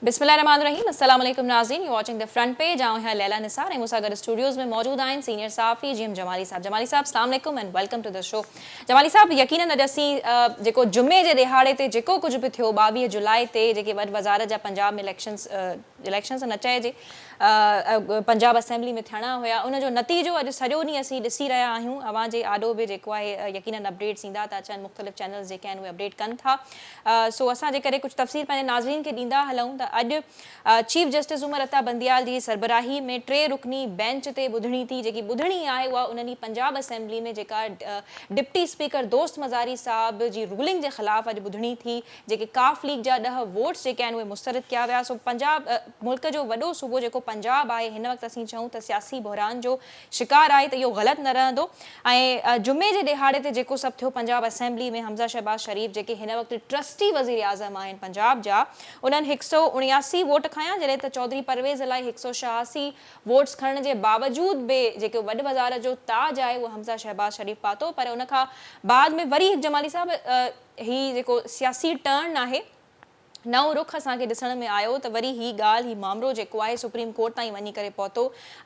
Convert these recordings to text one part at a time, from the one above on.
بسم الله الرحمٰن الرحيم السلام عليڪم ناظرين you watching the front page آئون آهيان ليليٰ نثار ۽ مون سان گڏ اسٽوڊيوز ۾ موجود آهن سينيئر صحافي جي ايم جمالي صاحب جمالي صاحب السلام عليڪم and welcome to the show Jamali صاحب يقينن اڄ اسين جيڪو جمعي جي ڏهاڙي تي جيڪو ڪجهه به ٿيو 22 جولاء تي جيڪي وڏ وزارت جا پنجاب ۾ اليڪشنز اليڪشنز نه چئجي پنجاب اسيمبلي ۾ ٿيڻا هيا ان جو نتيجو اڄ سڄو ڏينهن اسين ڏسي رهيا آهيون اوهان جي آڏو به جيڪو آهي يقينن اپڊيٽس ايندا ٿا اچن مختلف چينلز جيڪي آهن اهي اپڊيٽ ڪن ٿا سو اسان جيڪڏهن ڪجهه تفصيل پنهنجي ناظرين کي ڏيندا هلون ته اڄ چيف جسٽس عمر عطا بنديال جي سربراهي ۾ ٽي رڪني بينچ تي ٻڌڻي ٿي جيڪي ٻڌڻي آهي اها ان ڏينهن پنجاب اسيمبلي ۾ جيڪا ڊپٽي اسپيڪر دوست مزاري صاحب جي رولنگ جي خلاف اڄ ٻڌڻي ٿي جيڪي قاف ليگ جا 10 ووٽس جيڪي آهن اهي مسترد ڪيا ويا سو پنجاب ملڪ جو وڏو صوبو جيڪو پنجاب آهي هن وقت اسين چئون ته سياسي بحران جو شڪار آهي ته اهو غلط نه رهندو ۽ جمعي جي ڏهاڙي تي جيڪو سڀ ٿيو پنجاب اسيمبلي ۾ حمزه شهباز شريف جيڪي هن وقت ٽرسٽي وزيراعظم آهن پنجاب جا انهن 179 ووٽ کنيا جڏهن ته چوڌري پرويز الاهي 186 ووٽس کڻڻ جي باوجود به جيڪو وڏ وزارت جو تاج آهي اهو حمزه شهباز شريف پاتو پر ان کان بعد ۾ وري هڪ جمالي صاحب هي جيڪو سياسي ٽرن آهي، نئون رخ اسان کي ڏسڻ ۾ آيو ته وري هي ڳالهه، هي مامرو جيڪو آهي سپريم ڪورٽ تائين وڃي ڪري پهتو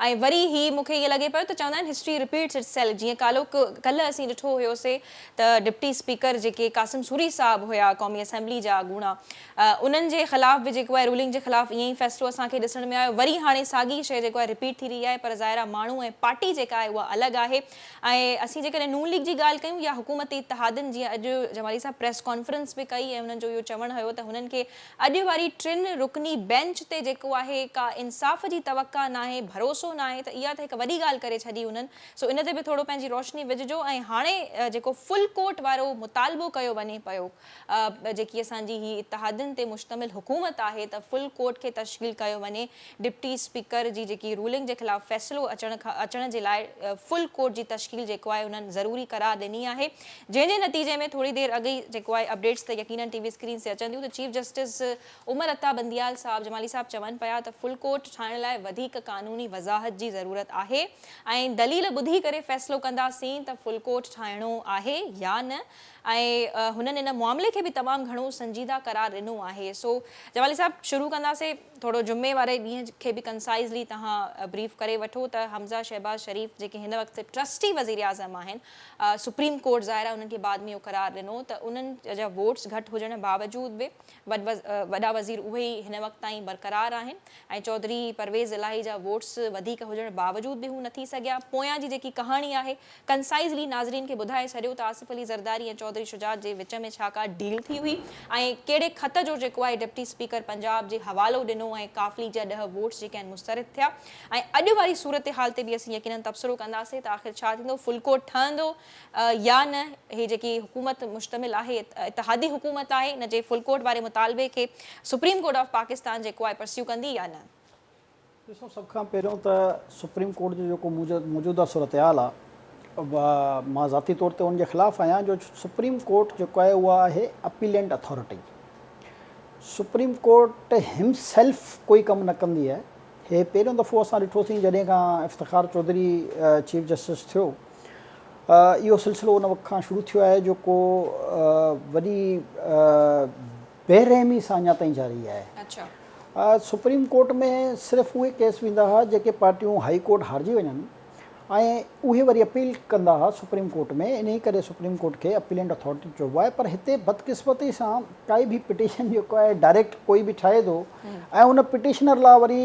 ۽ وري هي مون کي ائين لڳي پيو ته چوندا آهن هسٽري رپيٽس it self جيئن ڪالهوڪ ڪلهه اسين ڏٺو هيوسي ته ڊپٽي اسپيڪر جيڪي قاسم سوري صاحب هيا قومي اسيمبلي جا اڳوڻا انهن جي خلاف به جيڪو آهي رولنگ جي خلاف ائين ئي فيصلو اسان کي ڏسڻ ۾ آيو وري هاڻي ساڳي شيء جيڪو آهي رپيٽ ٿي رهي آهي پر ظاهر آهي ماڻهو ۽ پارٽي جيڪا آهي اها الڳ آهي ۽ اسين جيڪڏهن نون ليگ جي ڳالهه ڪيون يا حڪومتي اتحادين جيئن اڄ جمالي صاحب پريس ڪانفرنس به ڪئي ۽ انهن جو اهو چوڻ هيو ته هنن کي اڄ واري ٽن رڪني بينچ تي جيڪو آهي ڪا انصاف جي توقع ناهي ڀروسو ناهي ته اها ته هڪ وڏي ڳالهه ڪري ڇڏي هنن سو ان تي به ٿورو پنهنجي روشني وجهجو ۽ هاڻي جيڪو فل ڪورٽ وارو مطالبو ڪيو وڃي پيو جيڪي اسان جي هي اتحادين تي مشتمل حڪومت آهي ته فل ڪورٽ کي تشڪيل ڪيو وڃي ڊپٽي اسپيڪر جي جيڪي رولنگ جي خلاف فيصلو اچڻ کان اچڻ جي لاء فل ڪورٽ جي تشڪيل جيڪو آهي انهن ضروري قرار ڏني آهي جنهن جي نتيجي ۾ ٿوري دير اڳ ئي جيڪو آهي اپڊيٽس ته يقينن ٽي وي اسڪرين تي اچنديون ته چيف جسٽس عمر عطا بنديال صاحب جمالي صاحب چون پيا ته فل ڪورٽ ٺاهڻ لاء وڌيڪ قانوني وضاحت جي ضرورت آهي ۽ دليل ٻڌي ڪري فيصلو ڪنداسين ته فل ڪورٽ ٺاهڻو آهي يا نه ۽ هنن ان معاملي کي به تمام گهڻو سنجيده قرار ڏنو آهي سو جمالي صاحب شروع ڪنداسين ٿورو جمعي واري ڏينهن کي به ڪنسائزلي توهان بريف ڪري وٺو ته حمزه شهباز شريف جيڪي هن وقت ٽرسٽي وزيراعظم آهن سپريم ڪورٽ ظاهر آهي انهن کي بعد ۾ اهو قرار ڏنو ته انهن جا ووٽس گهٽ هجڻ باوجود به وڏا وزير اهي ئي هن وقت تائين برقرار آهن ۽ چوڌري پرويز الاهي جا ووٽس وڌيڪ هجڻ باوجود به هو نه ٿي سگهيا پويان جي جيڪي ڪهاڻي آهي ڪنسائزلي ناظرين کي ٻڌائي ڇڏيو ته آصف علي زرداري ۽ چوڌري شجاعت جي وچ ۾ ڇا ڪا ڊيل ٿي هئي ۽ ڪهڙي خط جو جيڪو آهي ڊپٽي اسپيڪر پنجاب جي حوالو ڏنو ۽ قافلي جا 10 ووٽس جيڪي آهن مسترد ٿيا ۽ اڄ واري صورتحال تي به اسين يقينن تبصرو ڪنداسين ته آخر ڇا ٿيندو فل ڪورٽ ٺهندو يا نه هي جيڪي حڪومت مشتمل آهي اتحادي حڪومت آهي ان جي فل ڪورٽ واري مطالبي کي سپريم ڪورٽ آف پاڪستان جيڪو آهي پرسيو ڪندي يا نه. ڏسو سڀ کان پهريون ته سپريم ڪورٽ جو جيڪو موجوده صورتحال آ مان ذاتي طور تي ان جي خلاف آهيان جو سپريم ڪورٽ جيڪو آهي اها آهي appellant authority supreme court himself ڪوئي ڪم نه ڪندي آهي هي پهريون دفعو اسان ڏٺوسين جڏهن کان افتخار چوڌري چيف جسٽس ٿيو اهو سلسلو ان وقت کان شروع ٿيو آهي جيڪو وڏي بي رحمي سان اڃا تائين جاري آهي. سپريم ڪورٽ ۾ صرف اهي ڪيس ويندا هئا جيڪي پارٽيون هائي ڪورٽ هارجي وڃن ۽ اهي وري اپيل ڪندا هئا سپريم ڪورٽ ۾ انهي ڪري سپريم ڪورٽ کي اپيلنٽ اٿارٽي چئبو آهي پر هتي بدقسمتي سان ڪائي به پٽيشن جيڪو آهي ڊائريڪٽ ڪوئي به ٺاهي ٿو ۽ ان پٽيشنر لاء وري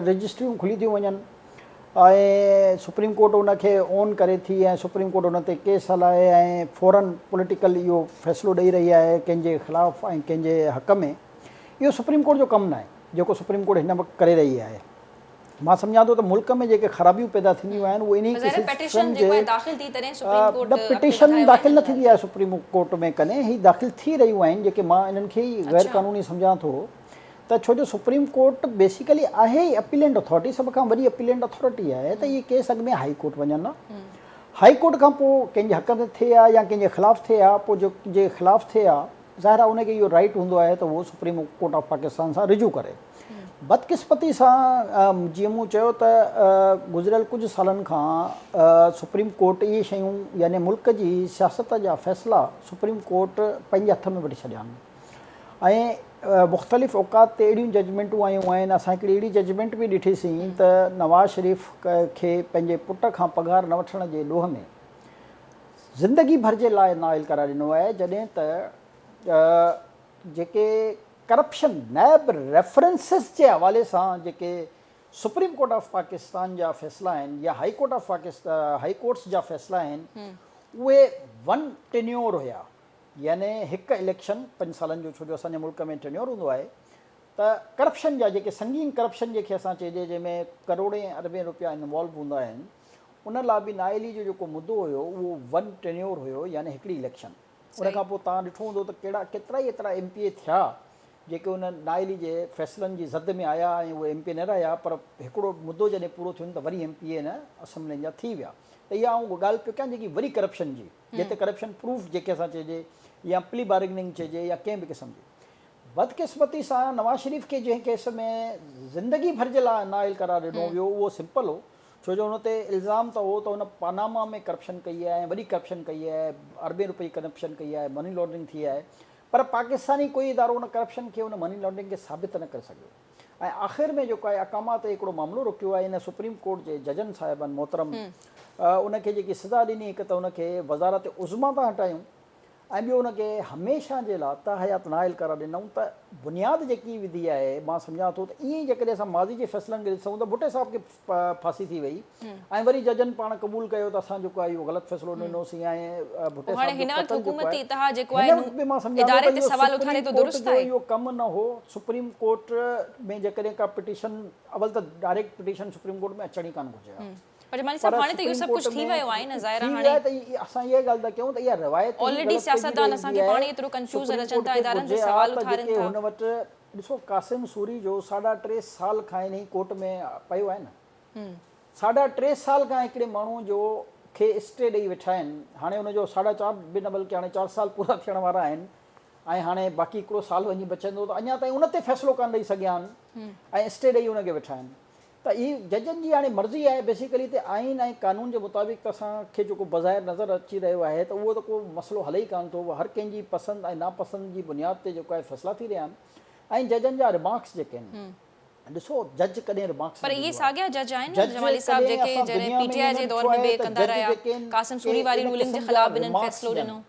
رجسٽريون کلي ٿيون وڃن ۽ سپريم ڪورٽ ان کي اون ڪري ٿي ۽ سپريم ڪورٽ ان تي ڪيس هلائي ۽ فورن پوليٽيڪل اهو فيصلو ڏئي رهي آهي ڪنهن جي خلاف ۽ ڪنهن جي حق ۾ اهو سپريم ڪورٽ جو ڪم ناهي جيڪو سپريم ڪورٽ هن وقت ڪري رهي آهي مان سمجهان ٿو ته ملڪ ۾ جيڪي خرابيون پيدا ٿينديون آهن اهي انهي قسم جي نه پٽيشن داخل نه ٿيندي آهي سپريم ڪورٽ ۾ ڪڏهن هي داخل ٿي رهيون آهن جيڪي مان انهن کي ئي غير قانوني سمجهان ٿو ته ڇو جو سپريم ڪورٽ بيسيڪلي آهي ئي اپيلنٽ اٿارٽي سڀ کان وڏي اپيلنٽ اٿارٽي آهي ته اهي ڪيس اڳ ۾ هائي ڪورٽ وڃن ها هائي ڪورٽ کان پوء ڪنهن جي حق ۾ ٿئي ها يا ڪنهن جي خلاف ٿئي ها پوء جو جي خلاف ٿئي ها ظاهر آهي ان کي اهو رائيٽ هوندو آهي ته اهو سپريم ڪورٽ آف پاڪستان سان رجوع ڪري بدقسمتي سان جيئن مون چيو ته گذريل ڪجهه سالن کان سپريم ڪورٽ اهي شيون يعني ملڪ جي سياست جا فيصلا سپريم ڪورٽ پنهنجي هٿ ۾ وٺي ڇڏيا آهن. ۽ مختلف اوقات تي اهڙيون ججمينٽون آيون آهن، اسان هڪڙي اهڙي ججمينٽ به ڏٺي سين ته نواز شريف کي پنهنجي پٽ کان پگهار نه وٺڻ جي ڏوهه ۾ زندگي ڀر جي لاء نااهل قرار ڏنو آهي، جڏهن ته جيڪي ڪرپشن نيب ريفرنسز جي حوالي سان جيڪي سپريم ڪورٽ آف پاڪستان جا فيصلا آهن يا high court of Pakistan high courts جا فيصلا آهن اهي ون ٽينيور هيا يعني هڪ اليڪشن پنج سالن جو ڇو جو اسان جي ملڪ ۾ ٽينيور هوندو آهي ته ڪرپشن جا جيڪي سنگين ڪرپشن جنهن کي اسان چئجي جنهن ۾ ڪروڙين اربين روپيا انوالو هوندا آهن ان لاء به نااهلي جو جيڪو مدو هيو اهو ون ٽينيور هيو يعني هڪڙي اليڪشن ان کان پوء توهان ڏٺو هوندو ته ڪهڙا ڪيترائي ايترا ايم پي اي ٿيا جيڪي ان نااهلي جي فيصلن جي زد ۾ آيا ۽ اهي ايم پي اي نه رهيا پر هڪڙو مدو جڏهن پورو ٿين ته وري ايم پي اي نه اسمبلين جا ٿي ويا ته اها آئون ڳالهه پيو ڪيان جيڪي وري ڪرپشن جي جتي ڪرپشن پروف جنهن کي اسان چئجي يا پلي بارگننگ چئجي يا ڪنهن به قسم جي بدقسمتي سان نواز شريف کي جنهن ڪيس ۾ زندگي ڀر جي لاء نااهل قرار ڏنو ويو اهو سمپل هو ڇو جو ان تي الزام ته هو ته هن پاناما ۾ ڪرپشن ڪئي آهي ۽ وڏي ڪرپشن ڪئي آهي اربين روپئي جي ڪرپشن ڪئي آهي مني لانڊرنگ ٿي آهي پر پاڪستاني ڪوئي ادارو ان ڪرپشن کي ان مني لانڊرنگ کي ثابت نه ڪري سگهيو ۽ آخر ۾ جيڪو آهي اقاما تي هڪڙو معاملو رکيو آهي ان سپريم ڪورٽ جي ججن صاحبن محترم ان کي جيڪي سزا ڏني هڪ ته ان کي وزارت عظميٰ تان هٽايون ۽ ٻيو ان کي هميشه جي لاء تاحيات نااهل قرار ڏنائون ته بنياد جيڪي وڌي آهي مان سمجهان ٿو ته ائين ئي جيڪڏهن اسان ماضي جي فيصلن کي ڏسون ته ڀٽي صاحب کي ڦاسي ٿي وئي ۽ وري ججن پاڻ قبول ڪيو ته اسان جيڪو آهي اهو غلط فيصلو ڏنوسين ۽ ڀٽي صاحب جو قتل جيڪو آهي هن وقت به مان سمجهان ٿو ته اهو سپريم ڪورٽ جو اهو ڪم نه هو سپريم ڪورٽ ۾ جيڪڏهن ڪا پٽيشن اول ته ڊائريڪٽ پٽيشن سپريم ڪورٽ ۾ اچڻ ئي ڪانه گهرجي ها. پر جمالي صاحب هاڻي ته اهو سڀ ڪجهه ٿي ويو آهي نه ظاهر آهي هاڻي اسان اها ڳالهه ٿا ڪيون ته اها روايت ئي آلريڊي غلط پئجي سياستدان اسان رهي کي پاڻ آهي ئي ايترو ڪنفيوز سپريم اچن ڪورٽ ٿا کي ادارن تي گهرجي ها سوال ته اٿارين جيڪي ٿا. هن وٽ ڏسو قاسم سوري جو ساڍا ٽي سال کان انهي ڪورٽ ۾ پيو آهي نه ساڍا ٽي سال کان هڪڙي ماڻهو جو کي اسٽي ڏئي ويٺا آهن هاڻي ان جو ساڍا چار به نه بلڪه هاڻي چار سال پورا ٿيڻ وارا آهن ۽ هاڻي باقي هڪڙو سال وڃي بچندو ته اڃا تائين ان تي فيصلو ڪانه ڏئي سگهيا آهن ۽ اسٽي ڏئي ان کي ويٺا آهن ته هي ججن جي هاڻي مرضي آهي بيسيڪلي ته آئين ۽ قانون جي مطابق ته اسان کي جيڪو بظاهر نظر اچي رهيو آهي ته اهو ته ڪو مسئلو هلي ئي ڪانه ٿو هر ڪنهن جي پسند ۽ ناپسند جي بنياد تي جيڪو آهي فيصلا ٿي رهيا آهن ۽ ججن جا رمارڪس جيڪي آهن ڏسو جج ڪڏهن رمارڪس پر نه اهي ڏيندو آهي ساڳيا جج آهن نه جج جمالي صاحب ڪڏهن جيڪي اسان جڏهن دنيا پي ۾ ٽي آء ائين نه جي دور ڏٺو ۾ آهي به ته ڪندا جج رهيا جيڪي آهن قاسم ڪي سوري واري ان رولنگ جي قسم جا خلاف به انهن رمارڪس فيصلو ڏين ڏنو.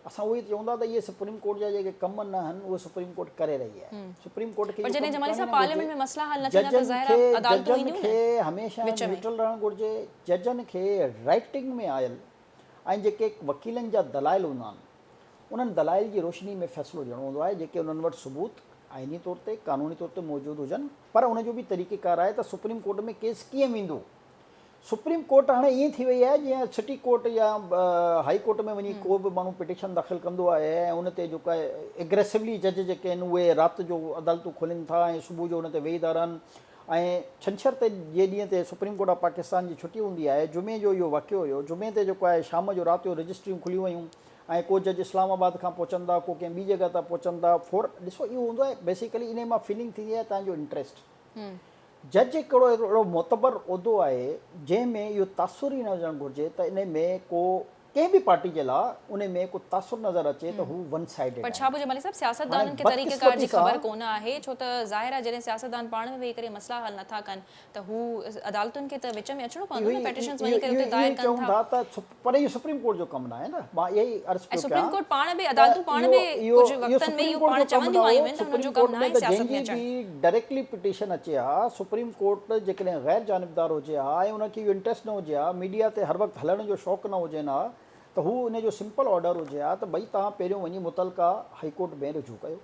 اسان اهو ئي چئون ٿا ته اهي سپريم ڪورٽ جا جيڪي ڪم نه آهن اهي سپريم ڪورٽ ڪري رهي آهي سپريم ڪورٽ کي پر اهو جڏهن ڪم جمالي ڪرڻ ئي صاحب نه گهرجي پارليامينٽ ۾ مسئلا حل نه ٿيندا ته ججن ظاهر کي آهي عدالتون ججن اينديون کي نه هميشه وچ ۾. نيوٽرل رهڻ گهرجي ججن کي رائٽنگ ۾ آيل ۽ جيڪي وڪيلن جا دلائل هوندا آهن انهن دلائل جي روشني ۾ فيصلو ڏيڻو هوندو آهي جيڪي انهن وٽ ثبوت آئيني طور تي قانوني طور تي موجود هجن پر ان جو به طريقيڪار آهي ته سپريم ڪورٽ ۾ ڪيس ڪيئن ويندو سپريم ڪورٽ هاڻي ائين ٿي وئي آهي جيئن سٽي ڪورٽ يا هائي ڪورٽ ۾ وڃي ڪو به ماڻهو پٽيشن داخل ڪندو آهي ۽ ان تي جيڪو آهي اگريسولي جج جيڪي آهن اهي رات جو عدالتون کولين ٿا ۽ صبح جو ان تي ويهي ٿا رهن ۽ ڇنڇر تي جي ڏينهن تي سپريم ڪورٽ آف پاڪستان جي ڇٽي هوندي آهي جمعي جو اهو واقعو هيو جمعي تي جيڪو آهي شام جو رات جو رجسٽريون کليون ويون ۽ ڪو جج اسلام آباد کان پهچن ٿا ڪو ڪنهن ٻي جڳهه تان پهچن ٿا فور ڏسو اهو هوندو آهي بيسيڪلي انهي مان فيلنگ ٿيندي آهي تنهنجو انٽريسٽ جج هڪڙو اهڙو معتبر عهدو آهي جنهن ۾ اهو تاثر ئي نه هجڻ گهرجي ته انهي ۾ ڪو ڪنهن به پارٽي جي لاء انهي ۾ ڪو تاثر نظر اچي ته هو ون سائيڊڊ پر ڇا آهن. به جمالي صاحب هاڻي سياستدانن کي طريقه ڪار بدقسمتي جي خبر سان ڪونه آهي ڇو ته ظاهر آهي جڏهن سياستدان پاڻ ۾ ويهي ڪري مسئلا حل نٿا ڪن ته هو عدالتن کي ته وچ ۾ اچڻو اهو پوندو نه ئي پيٽيشنز اهو وڃي ڪري اهو اتي ئي دائر ڪن چئون ٿا. ٿا ته پر اهو سپريم ڪورٽ جو ڪم ناهي نه مان اهو ئي عرض ۽ پيو سپريم ڪيان ڪورٽ پاڻ به ته عدالتون پاڻ اهو به اهو ڪجهه اهو وقتن ۾ سپريم اهو ڪورٽ پاڻ جو ڪم نه چونديون هو آيون آهن ته انهن سپريم جو ڪم ڪورٽ ۾ ناهي ته سياست جنهن ۾ جي اچڻ. به ڊائريڪٽلي پٽيشن اچي ها سپريم ڪورٽ جيڪڏهن غير جانبدار هجي ها ۽ ان کي اهو انٽريسٽ نه هجي ها ميڊيا تي هر وقت هلڻ جو شوق نه هجين ها ته هو ان جو سمپل آرڊر هجي ها ته ڀئي توهان پهريون وڃي متعلقه هائي ڪورٽ ۾ رجوع ڪيو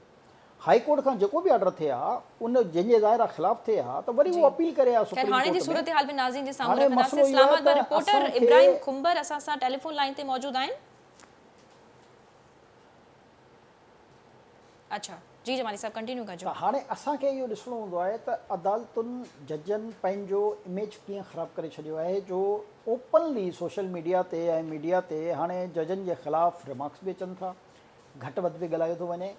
هائي ڪورٽ کان جيڪو به آرڊر ٿئي ها ان جنهن جي ظاهر آ خلاف ٿئي ها ته وري جي هو اپيل ڪري ها خير سپريم هاڻي جي ڪورٽ ۾ صورتحال به ناظرين جي سامهون هاڻي رکنداسين مسئلو اهو اسلام آهي آباد مان ته رپورٽر اسان کي ابراهيم کنڀر اسان سان ٽيليفون لائين تي موجود آهن. اڇا جي جمالي صاحب ڪنٽينيو ڪجو. ته هاڻي اسان کي اهو ڏسڻو هوندو آهي ته عدالتن ججن پنهنجو اميج ڪيئن خراب ڪري ڇڏيو آهي جو اوپنلي سوشل ميڊيا تي ۽ ميڊيا تي هاڻي ججن جي خلاف ريمارڪس به اچن ٿا گهٽ وڌ به ڳالهايو ٿو وڃي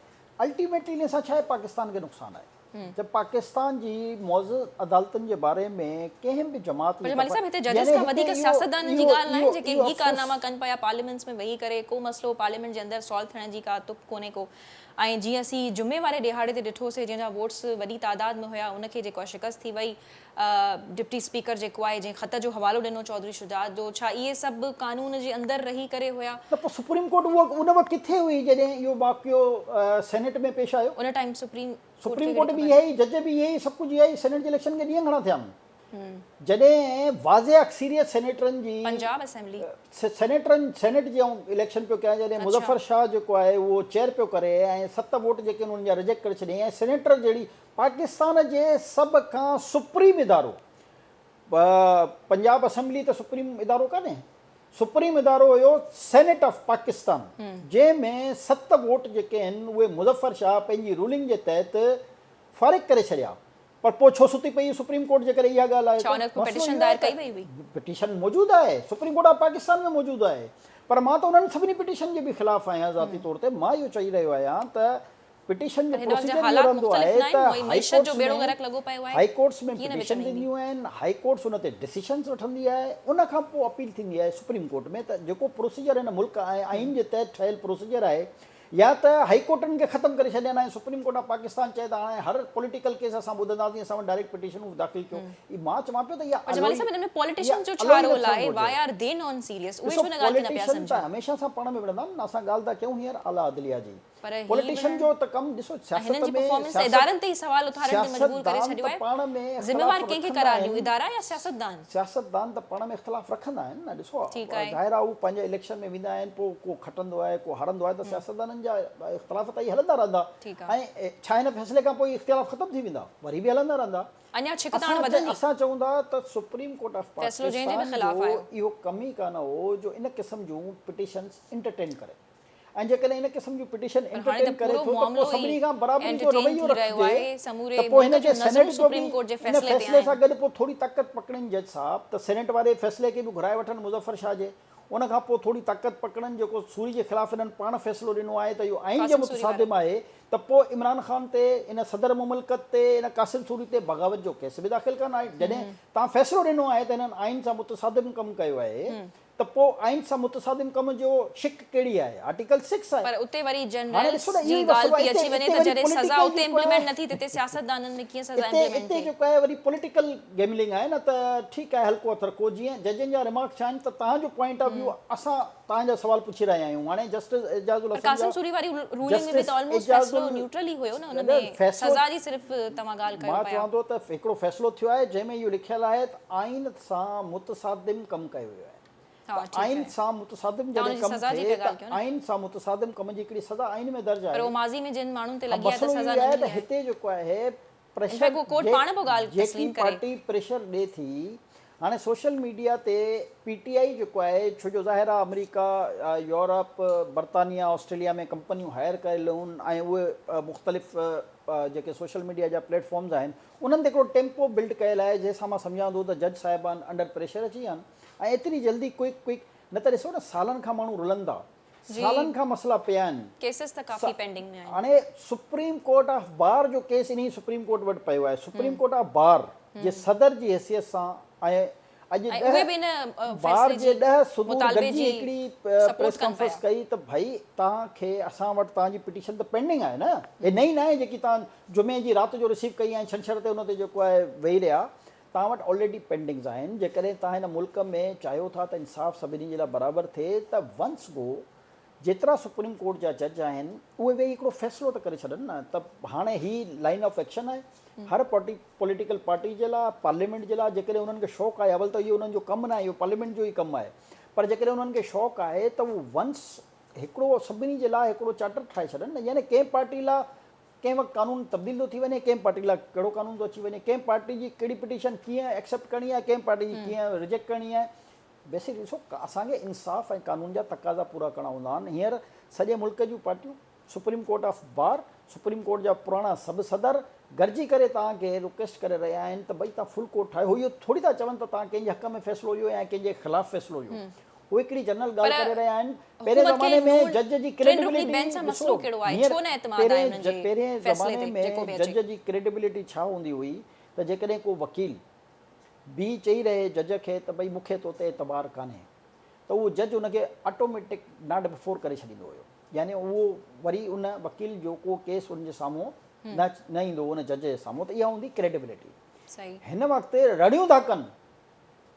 الٽيميٽلي ان سان ڇا آهي پاڪستان کي نقصان آهي ته پاڪستان جي معزز عدالتن جي باري ۾ ڪنهن به جماعت پر جي جمالي طرفان صاحب هتي ججز يعني کان هتي وڌيڪ اهو سياستدانن جي اهو ڳالهه ناهي اهو جيڪي اهو هي افسوس ڪارناما ڪن پيا پارليامينٽس ۾ ويهي ڪري ڪو مسئلو پارليامينٽ جي اندر سالو ٿيڻ جي ڪا تڪ ڪونهي ڪو ۽ جيئن اسين جمعي واري ڏهاڙي تي ڏٺو سي جنهن جا ووٽس وڏي تعداد ۾ هيا ان کي جيڪو آهي شڪست ٿي وئي ڊپٽي اسپيڪر جيڪو آهي جنهن خط جو حوالو ڏنو چوڌري شجاعت جو ڇا اهي سڀ قانون جي اندر رهي ڪري هيا؟ نه پوء سپريم ڪورٽ اهو ان وقت ڪٿي هئي جڏهن اهو واقعو سينيٽ ۾ پيش آيو؟ ان ٽائيم سپريم سپريم ڪورٽ به اها ئي جج به اهي ئي سڀ ڪجهه اها ئي سينيٽ جي اليڪشن کي ڏينهن گهڻا ٿيا آهن؟ جڏهن واضح اڪثريت سينيٽرن جي پنجاب اسيمبلي سينيٽرن سينيٽ جي آئون اليڪشن پيو ڪيان جڏهن مظفر شاهه جيڪو آهي اهو چيئر پيو ڪري ۽ 7 ووٽ جيڪي انهن جا رجيڪٽ ڪري ڇڏيائين ۽ سينيٽر جهڙي پاڪستان جي سڀ کان سپريم ادارو پنجاب اسيمبلي ته سپريم ادارو ڪانهي سپريم ادارو هيو سينيٽ آف پاڪستان جنهن ۾ 7 ووٽ جيڪي آهن اهي مظفر شاهه پنهنجي رولنگ جي تحت فارغ ڪري ڇڏيا پر پوء ڇو ستي پئي سپريم ڪورٽ جيڪڏهن اها ڳالهه آهي ڇا ان ته وقت پٽيشن دائر ڪئي وئي هئي؟ پٽيشن موجود آهي سپريم ڪورٽ آف پاڪستان ۾ موجود آهي پر مان ته انهن سڀني پٽيشن جي به خلاف آهيان ذاتي طور تي مان اهو چئي رهيو آهيان ته پٽيشن جو پر هن وقت جا پروسيجر اهو حالات رهندو مختلف آهي ناهن ته مئي هائي معيشت جو ڪورٽس ٻيڙو ۾ غرق لڳو پيو آهي هائي ڪورٽس ۾ ڪيئن نه وچ پٽيشن ۾ ايندي. ٿينديون آهن هائي ڪورٽس ان تي ڊسيشنز وٺندي آهي ان کان پوء اپيل ٿيندي آهي سپريم ڪورٽ ۾ ته جيڪو پروسيجر هن ملڪ ۽ آئين جي تحت ٺهيل پروسيجر آهي يا ته هائي ڪورٽن کي ختم ڪري ڇڏين ۽ سپريم ڪورٽ آف پاڪستان چئي ته هاڻي هر پوليٽيڪل ڪيس اسان ٻڌنداسين اسان وٽ ڊائريڪٽ پٽيشنون داخل ڪيو هي مان چوان پيو ته اها پر جمالي الوئي صاحب ان ۾ اها پوليٽيشنز جو ڇا الوئي نه رول ٿيڻ آهي گهرجي. واء آر the non serious اهي ڏسو ڇو ان ڳالهه کي نه پيا پوليٽيشن ته سمجهن. هميشه سان پاڻ ۾ وڙهندا آهن نه اسان ڳالهه ٿا ڪيون هينئر اعليٰ عدليه جي پر هي پوليٽيشن به جو ته ڪم ڏسو ۽ سياست هنن جي ۾ پرفارمنس ته سياست ادارن تي ئي سوال اٿارڻ تي مجبور ڪري سياستدان ڇڏيو ته آهي. پاڻ ۾ اختلاف ذميوار ڪنهن کي رکندا قرار ڏيون آهن ادارا يا سياستدان؟ سياستدان ته پاڻ ۾ اختلاف رکندا آهن نه ڏسو ٺيڪ آهي. ظاهر آهي هو پنهنجي اليڪشن ۾ ويندا آهن پوء ڪو کٽندو آهي ڪو هارندو آهي ته سياستدانن جا اختلاف ته اهي هلندا رهندا ٺيڪ آهي. ۽ ڇا هن فيصلي کان پوء اختلاف ختم ٿي ويندا وري به هلندا رهندا اڃا ڇڪتاڻ اسان وڌندي. اسان چئون ٿا ته سپريم ڪورٽ آف فيصلو جنهن جي به پاڪستان خلاف جو آيو. اهو ڪم ئي ڪانه هو جو ان قسم جون پٽيشنز انٽرٽين ڪري ۽ جيڪڏهن ان قسم جون پٽيشن پر هاڻي ته انٽرٽين ڪري پورو ٿو ته پوء معاملو ئي سڀني کان برابري جو انٽرٽين رويو ٿي رهيو رکجي آهي سموري ته پوء هن ملڪ کي جون نظرون سينيٽ جو به سپريم ڪورٽ جي ان فيصلي تي فيصلي سان آهن. گڏ پوء ٿوري طاقت پڪڙين جج صاحب ته سينيٽ واري فيصلي کي به گهرائي وٺن مظفر شاهه جي ان کان پوء ٿوري طاقت پڪڙن جيڪو سوري جي خلاف هنن پاڻ فيصلو ڏنو آهي ته اهو آئين جي قاسم سوري وارو. متصادم آهي ته پوء عمران خان تي ان صدر مملڪت تي ان قاسم سوري تي بغاوت جو ڪيس به داخل ڪن جڏهن توهان فيصلو ڏنو آهي ته هنن آئين سان متصادم ڪم ڪيو آهي ته پوء آئين سان متصادم ڪم جو شق ڪهڙي آهي؟ آرٽيڪل سڪس آهي. پر اتي وري هاڻي جنرلز ڏسو نه جي اهو ئي ڳالهه مسئلو پئي آهي اچي اتي وڃي اتي ته وري جڏهن سزا پوليٽيڪل اتي جيڪو امپليمينٽ آهي نه ٿي تتي سياستدانن ۾ ڪيئن سزا اتي امپليمينٽ اتي ٿئي؟ جيڪو آهي وري پوليٽيڪل گيملنگ آهي نه ته ٺيڪ آهي هلڪو هٿ رکو جيئن ججن جا ريمارڪس آهن ته توهان جو پوائنٽ آف ويو اسان توهان جا سوال پڇي رهيا آهيون هاڻي جسٽس اعجاز پر الحسن قاسم جا سوري واري رولنگ ۾ به جسٽس ته آلموسٽ اعجاز فيصلو نيوٽرل ئي هيو نه ان ۾ فيصلو سزا جي صرف توهان ڳالهه ڪيو مان پيا. چوان ٿو ته هڪڙو فيصلو ٿيو آهي جنهن ۾ اهو لکيل آهي ته آئين سان متصادم ڪم ڪيو ويو آهي ها ته ٺيڪ آئين آهي سان متصادم توهان جڏهن ان جي ڪم سزا جي ٿئي پيا ڳالهه ته ڪيو نه. آئين سان متصادم ڪم جي هڪڙي سزا آئين ۾ درج پر آهي اهو ماضي ۾ جن ماڻهن تي ها لڳي آهي ته مسئلو سزا اهو نه آهي ملي ته آهي. هتي جيڪو آهي ان پريشر فيڪٽ اهو ڪورٽ پاڻ به ڳالهه جيڪي تسليم ڪري. پارٽي پريشر ڏي ٿي هاڻي سوشل ميڊيا تي پي ٽي آئي جيڪو آهي ڇو جو ظاهر آهي آمريڪا يورپ برطانيا آسٽريليا ۾ ڪمپنيون هائر ڪيل آهن ۽ اهي مختلف جيڪي سوشل ميڊيا جا پليٽ فارمز آهن انهن تي هڪڙو ٽيمپو بلڊ ڪيل آهي جنهن سان مان سمجهان ٿو ته جج صاحبان انڊر پريشر اچي ويا آهن ۽ ايتري جلدي ڪوئڪ ڪوئڪ نه ته ڏسو نه سالن کان ماڻهو رلن ٿا سالن کان مسئلا پيا آهن ڪيسز ته ڪافي پينڊنگ ۾ آهن. هاڻي سپريم ڪورٽ آف بار جو ڪيس انهي سپريم ڪورٽ وٽ پيو آهي سپريم ڪورٽ آف بار جي صدر جي حيثيت سان ۽ اڄ ۽ اهي به ان 10 بار فيصلي جي جي 10 صدور مطالبي گڏجي جي هڪڙي سپورٽ پريس ڪن ڪانفرنس پيا. ڪئي ته ڀئي توهان کي اسان وٽ توهان جي پٽيشن ته پينڊنگ آهي نه هي نئين ناهي جيڪي توهان جمعي جي رات جو رسيو ڪئي ۽ ڇنڇر تي ان تي جيڪو آهي ويهي رهيا توهان وٽ آلريڊي پينڊنگز آهن جيڪڏهن توهان هن ملڪ ۾ چاهيو ٿا ته انصاف سڀني جي لاء برابر ٿئي ته ونس گو جيترا سپريم ڪورٽ جا جج آهن اهي ويهي هڪڙو فيصلو ته ڪري ڇڏن نه ته هاڻي هي لائين آف ايڪشن آهي هر پارٽي پوليٽيڪل پارٽي جي لاء پارليامينٽ جي لاء جيڪڏهن انهن کي شوق آهي اول ته اهو انهن جو ڪم ناهي اهو پارليامينٽ جو ئي ڪم آهي پر جيڪڏهن انهن کي شوق آهي ته هو ونس هڪڙو سڀني جي لاء هڪڙو چارٽر ٺاهي ڇڏن نه يعني ڪنهن پارٽي لاء ڪنهن وقت قانون تبديل ٿو ٿي وڃي ڪنهن پارٽي لاء ڪهڙو قانون ٿو اچي وڃي ڪنهن پارٽي جي ڪهڙي پٽيشن ڪيئن ايڪسيپٽ ڪرڻي آهي ڪنهن پارٽي جي ڪيئن رجيڪٽ ڪرڻي آهي بيسڪ ڏسو اسان کي انصاف ۽ قانون جا تقاضا پورا ڪرڻا هوندا آهن هينئر سڄي ملڪ جون پارٽيون supreme court of bar supreme court جا پراڻا سڀ صدر گڏجي ڪري توهان کي رڪويسٽ ڪري رهيا آهن ته ڀئي توهان فل ڪورٽ ٺاهيو هو اهو ٿوري ٿا چون ته توهان ڪنهن جي حق ۾ فيصلو ڏيو يا ڪنهن جي خلاف فيصلو ڏيو هو هڪڙي جنرل ڳالهه ڪري رهيا آهن پهرين زماني ۾ جج جي ڪريڊيبلٽي ڏسو هينئر پهرين زماني ۾ جج جي ڪريڊيبلٽي ڇا هوندي هئي ته جيڪڏهن ڪو وڪيل به چئي رهي جج کي ته ڀئي مون کي تو تي اعتبار ڪانهي ته اهو جج ان کي آٽوميٽڪ not before ڪري ڇڏيندو هيو. يعني اهو وري ان وڪيل جو ڪو ڪيس ان جي سامهون نه نه ايندو ان جج جي سامهون ته اها هوندي ڪريڊيبلٽي. هن وقت رڙيون ٿا ڪن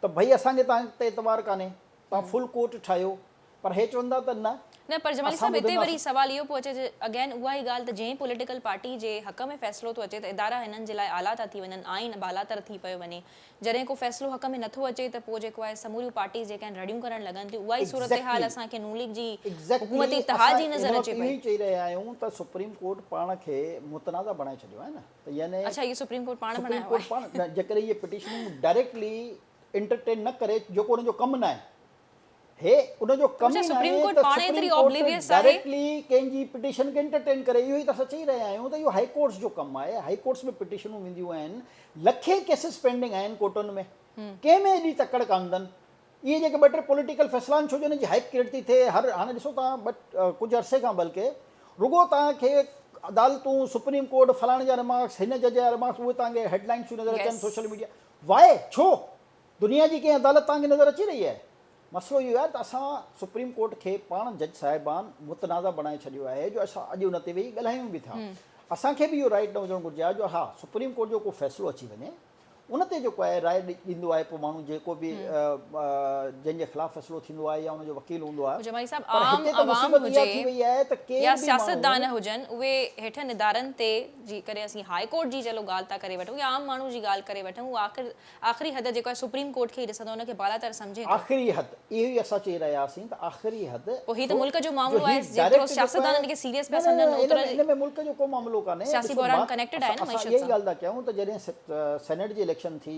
ته ڀئي اسان کي توهان تي اعتبار ڪانهي، توهان فل ڪورٽ ٺاهيو، پر هي چون ٿا ته نه. نه پر جمالي صاحب هتي وري سوال اهو پيو اچي ته اگين اها ئي ڳالهه ته جنهن پوليٽيڪل پارٽي جي حق ۾ فيصلو ٿو اچي ته ادارا هنن جي لاء اعليٰ ٿا ٿي وڃن، آئين بالاتر ٿي پيو وڃي، جڏهن ڪو فيصلو حق ۾ نٿو اچي ته پوء جيڪو آهي سموريون پارٽيز جيڪي آهن رڙيون ڪرڻ لڳن ٿيون، اها ئي صورتحال اسان کي نون ليگ جي حڪومتي اتحاد جي نظر اچي پئي. اهو ئي چئي رهيا آهيون ته سپريم ڪورٽ پاڻ کي متنازع بڻائي ڇڏيو آهي نه ته يعني اڇا اهو سپريم ڪورٽ پاڻ بڻايو آهي. سپريم ڪورٽ پاڻ جيڪڏهن اهي پٽيشنون ڊائريڪٽلي انٽرٽين نه ڪري جيڪو ان جو ڪم ناهي هي ان جو ڪم ئي سپريم ناهي ڪورٽ ته پاڻ ايتري سپريم ڪورٽ اوبليويس آهي. ڊائريڪٽلي ڪنهن جي پٽيشن کي انٽرٽين ڪري اهو ئي ته اسان چئي رهيا آهيون ته اهو هائي ڪورٽس جو ڪم آهي هائي ڪورٽس ۾ پٽيشنون وينديون آهن لکين ڪيسز پينڊنگ آهن ڪورٽن ۾ ڪنهن ۾ ايڏي تڪڙ ڪانه اٿن اهي جيڪي ٻه ٽي پوليٽيڪل فيصلا آهن ڇو جو انهن جي هائپ ڪريٽ ٿي ٿئي هر هاڻي ڏسو توهان ٻه ڪجهه عرصي کان بلڪه رڳو توهان کي عدالتون سپريم ڪورٽ فلاڻي جا رمارڪس هن جج جا رمارڪس اهي توهان کي هيڊلائنس ٿيون نظر اچن سوشل ميڊيا وائي ڇو دنيا جي ڪنهن عدالت توهان کي نظر اچي رهي آهي؟ مسئلو اهو آهي ته اسان سپريم ڪورٽ کي پاڻ جج صاحبان متنازع بڻائي ڇڏيو آهي جو اسان اڄ ان تي ويهي ڳالهايون به ٿا. اسان کي به اهو رائيٽ نه هجڻ گهرجي ها جو ها سپريم ڪورٽ جو ڪو فيصلو اچي وڃي ان تي جيڪو آهي راء ڏيندو آهي پوء ماڻهو جيڪو به جنهن جي خلاف فيصلو ٿيندو آهي يا ان جو وڪيل هوندو آهي جمالي صاحب پر عام هتي ته عوام مصيبت اها هجي ٿي وئي آهي ته ڪير يا به سياستدان ماڻهو هجن اهي هيٺن ادارن تي جيڪڏهن اسين هاء ڪورٽ جي چلو ڳالهه ٿا ڪري وٺون يا عام ماڻهو جي ڳالهه ڪري وٺون اهو آخر آخري حد جيڪو آهي سپريم ڪورٽ کي ئي ڏسندو ان کي بالاتر سمجهي ٿو. آخري حد اهو ئي اسان چئي رهيا هئاسين ته آخري حد پوء هي ته ڇو ملڪ جو جو معاملو هي آهي جيترو ڊائريڪٽ جيڪو سياستدان آهي ان کي سيريس نه پيا نه سمجهن نه اوترو ان ۾ ملڪ جو ڪو معاملو ڪانهي سياسي ڏسو بحران مان ڪنيڪٽيڊ آهي اسان نه اسان معيشت اها ئي سان. ڳالهه ٿا ڪيون ته جڏهن سينيٽ جي اليڪشن ٿي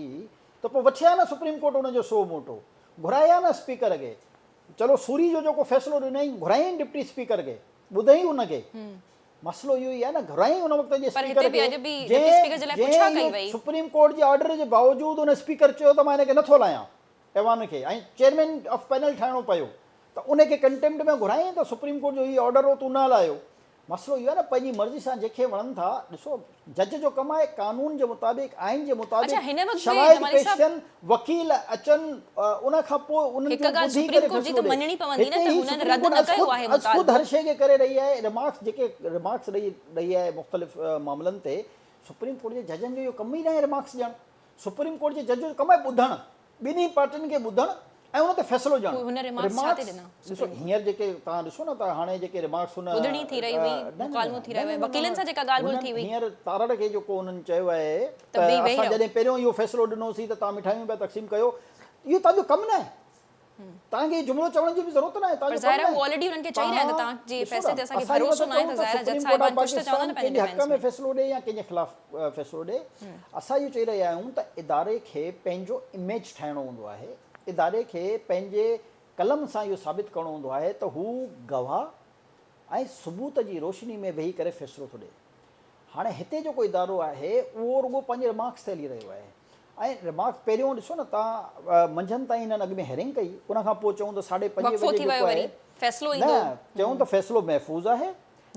ته پوء وٺي آيا نه سپريم ڪورٽ ان جو سو موٽو گهرائي آ نه اسپيڪر کي چلو سوري جو جيڪو فيصلو ڏنائين گهرايائين ڊپٽي اسپيڪر کي ٻڌائين ان کي مسئلو اهو ئي آهي نه گهرايائين ان وقت جي پر اسپيڪر هتي به کي اڄ به ڊپٽي اسپيڪر جي لاء پڇا جنهن ڪئي اهو وئي. سپريم ڪورٽ جي آرڊر جي باوجود ان اسپيڪر چيو ته مان هن کي نٿو لاهيان ايوان کي ۽ چيئرمين آف پينل ٺاهڻو پيو ته ان کي ڪنٽيمپٽ ۾ گهرايائين ته سپريم ڪورٽ جو هي آرڊر هو تون نه هلايو مسئلو اهو آهي نه پنهنجي مرضي سان جنهن کي وڻن ٿا ڏسو جج جو ڪم آهي قانون جي مطابق آئين جي اڇا مطابق هن وقت به شواهد جمالي پيش صاحب ٿين وڪيل اچن ان کان پوء انهن هڪ جو ڳالهه ٻڌي سپريم ڪري ڪورٽ جي فيصلو ته ڏي مڃڻي پوندي نه هتي ته هي هنن سپريم رد ڪورٽ نه از ڪيو خود آهي از خود مطالبو. هر شيء کي ڪري رهي آهي ريمارڪس جيڪي ريمارڪس ڏئي رهي آهي مختلف معاملن تي سپريم ڪورٽ جي ججن جو اهو ڪم ئي ناهي ريمارڪس ڏيڻ سپريم ڪورٽ جي جج جو ڪم آهي ٻڌڻ ٻنهي پارٽين کي ٻڌڻ ۽ ان تي فيصلو ڏيڻ. پوء هن ريمارڪس ڇا تي ريمارڪس ڏنا؟ ڏسو سپريم ڪورٽ هينئر جيڪي توهان ڏسو نه ته هاڻي جيڪي ريمارڪس هن ٻڌڻي ٿي رهي هئي، نه نه مڪالمو نه ٿي نه رهيو نه آهي، نه وڪيلن نه سان جيڪا ڳالهه ٻولهه هنن ٿي هئي. هينئر تارڙ کي جيڪو هنن چيو آهي ته ته ويهي ويهي اسان رهو. جڏهن پهريون اهو فيصلو ڏنوسين ته توهان مٺايون پيا تقسيم ڪيو اهو توهان جو ڪم ناهي توهان کي اهو جملو چوڻ جي به ضرورت ناهي پر توهان جو ڪم ظاهر آهي ناهي هو آلريڊي انهن کي چئي رهيا آهن ته توهان توهان جي ڏسو فيصلي نه تي اسان کي اسان اهو ڀروسو ٿا ناهي چئون ته ته ظاهر آهي جج سپريم ڪورٽ صاحبان آف ڪجهه ته چوندا پاڪستان نه پنهنجي ڪنهن جي حق ڊفينس ۾ ۾. فيصلو ڏي يا ڪنهن جي خلاف فيصلو ڏي اسان اهو چئي رهيا آهيون ته اداري کي پنهنجو اميج ٺاهڻو هوندو آهي، اداري کي پنهنجي قلم سان اهو ثابت ڪرڻو هوندو آهي ته هو گواهه ۽ ثبوت جي روشني ۾ ويهي ڪري فيصلو ٿو ڏئي. هاڻي هتي جيڪو ادارو آهي اهو رڳو پنهنجي رمارڪس تي هلي رهيو آهي ۽ رمارڪس پهريون ڏسو نه تان منجهند تائين هنن اڳ ۾ هيئرنگ ڪئي ان کان پوء چئون ته ساڍي پنجين وقفو بجي ٿي جيڪو ويو آهي وري فيصلو ايندو. نه چئون ته فيصلو محفوظ آهي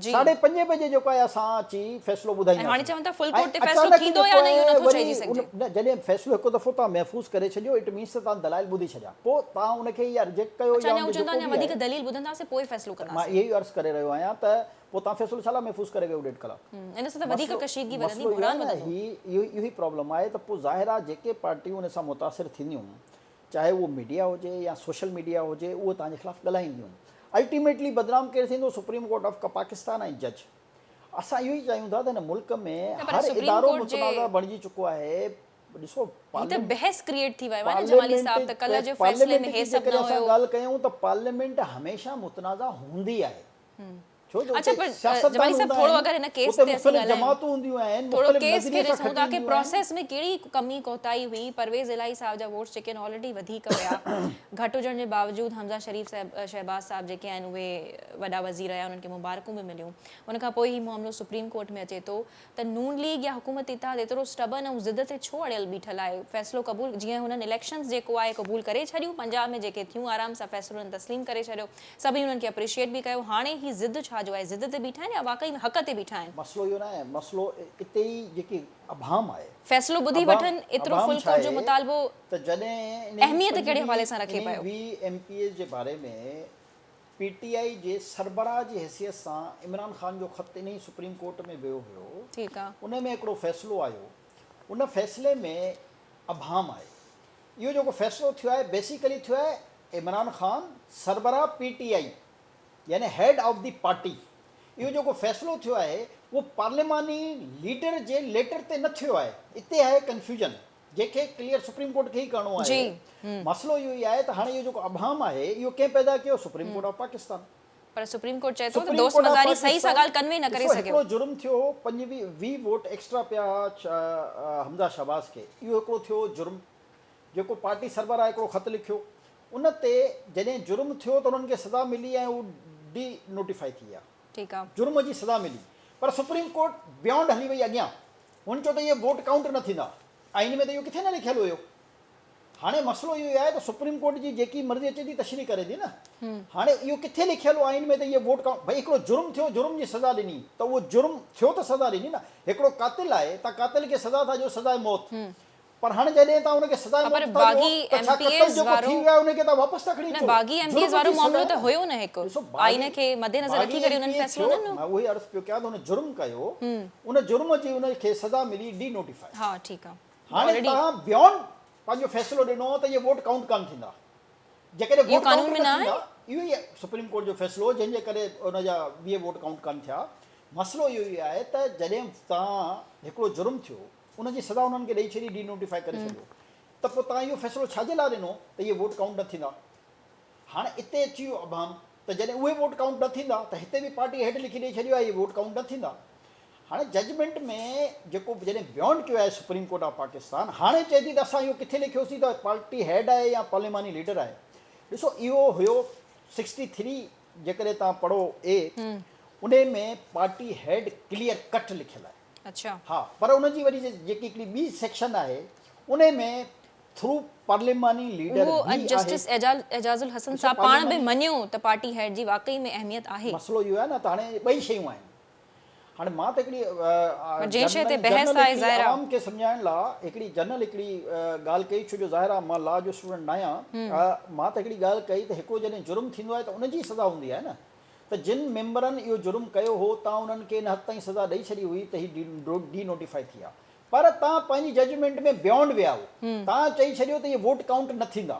جي. ساڍي پنجين بجي جيڪو آهي اسان اچي فيصلو ۽ هاڻي ٻڌائينداسين چون ٿا فل ۽ ڪورٽ تي فيصلو اچانڪ ٿيندو جيڪو يا نه اهو آهي نٿو وري چئجي ان سگهجي. نه جڏهن فيصلو هڪ دفعو توهان محفوظ ڪري ڇڏيو it means ته توهان دلائل ٻڌي ڇڏيا پوء توهان ان کي يا رجيڪٽ ڪيو اڇا يا اڃا ان هو جو چون ٿا جيڪو اڃا به وڌيڪ آهي دليل ٻڌنداسين پوء فيصلو مان ڪنداسين. اهو ئي عرض ڪري رهيو آهيان ته پوء توهان فيصلو ڇا لاء محفوظ ڪري ويو ڏيڍ ڪلاڪ ان سان ته وڌيڪ مسئلو ڪشيدگي وڌندي مسئلو اهو آهي بحران نه وڌندو. هي اهو ئي پرابلم آهي ته پوء ظاهر آهي جيڪي پارٽيون ان سان متاثر ٿينديون چاهي اهو ميڊيا هجي يا سوشل ميڊيا هجي اهو توهان جي خلاف ڳالهائينديون الٽيميٽلي بدنام ڪير ٿيندو سپريم ڪورٽ آف پاڪستان ۽ جج اسان اهو ئي چاهيون ٿا ته هن ملڪ ۾ نه پر هر سپريم ادارو ڪورٽ جي متنازع بڻجي چڪو آهي ڏسو هي ته بحث ڪريئيٽ ٿي ويو آهي نه جمالي صاحب ته ڪلهه جي فيصلي پارليامينٽ ۾ هي جي سڀ جيڪڏهن نه اسان هيو. ڳالهه ڪيون ته پارليامينٽ هميشه متنازع هوندي آهي ڇو جو اڇا اتي پر سياستدان جمالي صاحب هوندا ٿورو آهن اگر هن ڪيس اتي تي اسين مختلف ڳالهايون جماعتون هونديون آهن ٿورو مختلف ڪيس کي نظريي سان ڏسون ته کٽي آخر اينديون آهن پراسيس ۾ ڪهڙي ڪمي ڪوتاهي هئي پرويز الاهي صاحب جا ووٽس جيڪي آهن آلريڊي وڌيڪ هيا گهٽ هجڻ جي باوجود حمزه شريف صاحب شهباز صاحب جيڪي آهن اهي وڏا وزير رهيا انهن کي مبارڪون به مليون ان کان پوء هي معاملو سپريم ڪورٽ ۾ اچي ٿو ته نون ليگ يا حڪومتي اتحاد ايترو اسٽبن ۽ ضد تي ڇو اڙيل بيٺل آهي؟ فيصلو قبول جيئن هنن اليڪشنز جيڪو آهي قبول ڪري ڇڏيون پنجاب ۾ جيڪي ٿيون آرام سان فيصلو هنن تسليم ڪري ڇڏيو سڀني انهن کي اپريشيئيٽ به ڪيو هاڻي هي ضد ڇا جو آهي ضد تي بيٺا آهن يا واقعي ۾ حق تي بيٺا آهن؟ مسئلو اهو ناهي مسئلو اتي ئي جيڪي ابهام آهي فيصلو ٻڌي ابهام وٺن ايترو ابهام فل ڇا ڪورٽ جو آهي مطالبو ته جڏهن انهي اهميت ڪهڙي حوالي 25 سان رکي انهي پيو؟ 20 ايم پي ايز جي باري ۾ پي ٽي آء جي سربراهه جي حيثيت سان عمران خان جو خط انهي سپريم ڪورٽ ۾ ويو هيو ٺيڪ آ. انهي ۾ هڪڙو فيصلو آيو ان فيصلي ۾ ابهام آهي اهو جيڪو فيصلو ٿيو آهي بيسيڪلي ٿيو آهي عمران خان سربراهه پي ٽي آء يعني هيڊ آف the party اهو جيڪو فيصلو ٿيو آهي اهو پارليماني ليڊر جي ليٽر تي نه ٿيو آهي اتي آهي ڪنفيوجن جنهن کي ڪليئر سپريم ڪورٽ کي ئي ڪرڻو آهي. مسئلو اهو ئي آهي ته هاڻي اهو جيڪو ابهام آهي اهو ڪنهن پيدا ڪيو؟ Supreme court of Pakistan. Per supreme court چئي ٿو ته دوست مزاري صحيح سان ڳالهه ڪنوي نه ڪري سگهيو. هڪڙو جرم ٿيو هو 25 20 ووٽ ايڪسٽرا پيا ها حمزه شهباز کي اهو هڪڙو ٿيو هو جرم جيڪو پارٽي سربراهه هڪڙو خط لکيو ان تي جڏهن جرم ٿيو ته انهن کي سزا ملي ۽ هو ڊي نوٽيفائي ٿي ويا. ٺيڪ آ. جرم جي سزا ملي پر سپريم ڪورٽ بيانڊ هلي وئي اڳيان هن چيو ته اهي ووٽ ڪائونٽ نه ٿيندا. آئين ۾ ته اهو ڪٿي نه لکيل هيو. هاڻي مسئلو اهو ئي آهي ته سپريم ڪورٽ جي جيڪي مرضي اچي ٿي تشريح ڪري ٿي نه. هاڻي اهو ڪٿي لکيل هو آئين ۾ ته اهي ووٽ ڪائونٽ ڀئي هڪڙو جرم ٿيو جرم جي سزا ڏني ته اهو جرم ٿيو ته سزا ڏني نه. هڪڙو قاتل آهي تان قاتل کي سزا ٿا ڏيو سزاء موت پر هاڻي جڏهن تان ان کي سزاء ها پر موت ٿا ڏيو باغي ته ايم ڇا پي قتل ايز جيڪو وارو ٿي ويو آهي ان کي تان واپس ٿا کڻي نه اچو. باغي ايم پي جرم ايز وارو جي سزا معاملو آهي ته نه. هيو نه هڪ ڏسو آئين باغي کي مدنظر باغي رکي ڪري ايم انهن پي اي فيصلو ٿيو نه ڏنو. مان اهو ئي عرض پيو ڪيان ته هن جرم ڪيو ان جرم جي ان کي سزا ملي ڊي نوٽيفائي. ها ٺيڪ آ. هاڻي آلريڊي توهان بيونڊ پنهنجو فيصلو ڏنو ته اهي ووٽ ڪائونٽ ڪانه ٿيندا. جيڪڏهن اهو ووٽ قانون ڪائونٽ ۾ نه نه آهي؟ ٿيندا اهو ئي سپريم ڪورٽ جو فيصلو هو جنهن جي ڪري ان جا 20 ووٽ ڪائونٽ ڪانه ٿيا. مسئلو اهو ئي آهي ته جڏهن توهان هڪڙو جرم ٿيو ان جي سزا انهن کي ڏئي ڇڏي ڊي نوٽيفائي ڪري ڇڏيو ته پوء توهان اهو فيصلو ڇا جي لاء ڏنو ته اهي ووٽ ڪائونٽ نه ٿيندا. هاڻي اتي اچي ويو ابهام ته جڏهن اهي ووٽ ڪائونٽ نه ٿيندا ته هتي به پارٽي هيڊ لکي ڏئي ڇڏيو آهي اهي ووٽ ڪائونٽ نه ٿيندا. هاڻي ججمينٽ ۾ جيڪو جڏهن بيانڊ ڪيو آهي سپريم ڪورٽ آف پاڪستان هاڻي چئي ٿي ته اسان اهو ڪٿي لکيوسين ته پارٽي هيڊ آهي يا پارليماني ليڊر آهي. ڏسو اهو هيو سڪسٽي ٿري جيڪڏهن توهان پڙهو اي انهي ۾ پارٽي هيڊ ڪليئر ڪٽ لکيل آهي. اڇا. ها پر ان جي وري جيڪي هڪڙي ٻي سيڪشن آهي انهي ۾ ٿرو پارليماني ليڊر اهو به اڄ آهي. جسٽس اعجاز الحسن ڏسو صاحب پاڻ به پارليماني مڃيو ته پارٽي هيڊ جي واقعي ۾ اهميت آهي. مسئلو اهو آهي نه ته هاڻي ٻئي شيون آهن. هاڻي مان ته هڪڙي پر جنهن شيء تي جنرل بحث جنرل آهي هڪڙي ظاهر آ. عوام کي سمجهائڻ لا هڪڙي جنرل هڪڙي ڳالهه ڪئي ڇو جو ظاهر آ مان لا جو اسٽوڊنٽ ناهيان مان ته هڪڙي ڳالهه ڪئي ته هڪڙو جڏهن جرم ٿيندو آهي ته ان جي سزا هوندي آهي نه ته جن ميمبرن اهو جرم ڪيو هو تان انهن کي ان حد تائين سزا ڏئي ڇڏي هئي ته هي ڊي نوٽيفائي ٿي ويا پر تان پنهنجي ججمينٽ ۾ بيونڊ ويا هو تان چئي ڇڏيو ته اهي ووٽ ڪائونٽ نه ٿيندا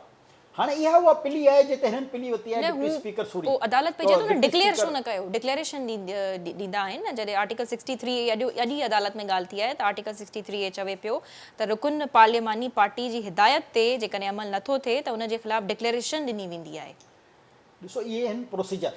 هاڻي اها اها پلي آهي جتي هنن پلي ورتي آهي نه ڊپٽي هو اسپيڪر سوري پوء عدالت پئي چئي ٿو نه ڊپٽي ڊڪليئر ڇو اسپيڪر نه ڪيو ڊڪليئريشن ڏيندا آهن نه جڏهن آرٽيڪل سڪسٽي ٿري اي اڄ ئي عدالت ۾ ڳالهه ٿي آهي ته آرٽيڪل سڪسٽي ٿري اي چوي پيو ته رڪن پارلياماني پارٽي جي هدايت تي جيڪڏهن عمل نٿو ٿئي ته ان جي خلاف ڊڪليئريشن ڏني ويندي آهي. ڏسو اهي آهن پروسيجر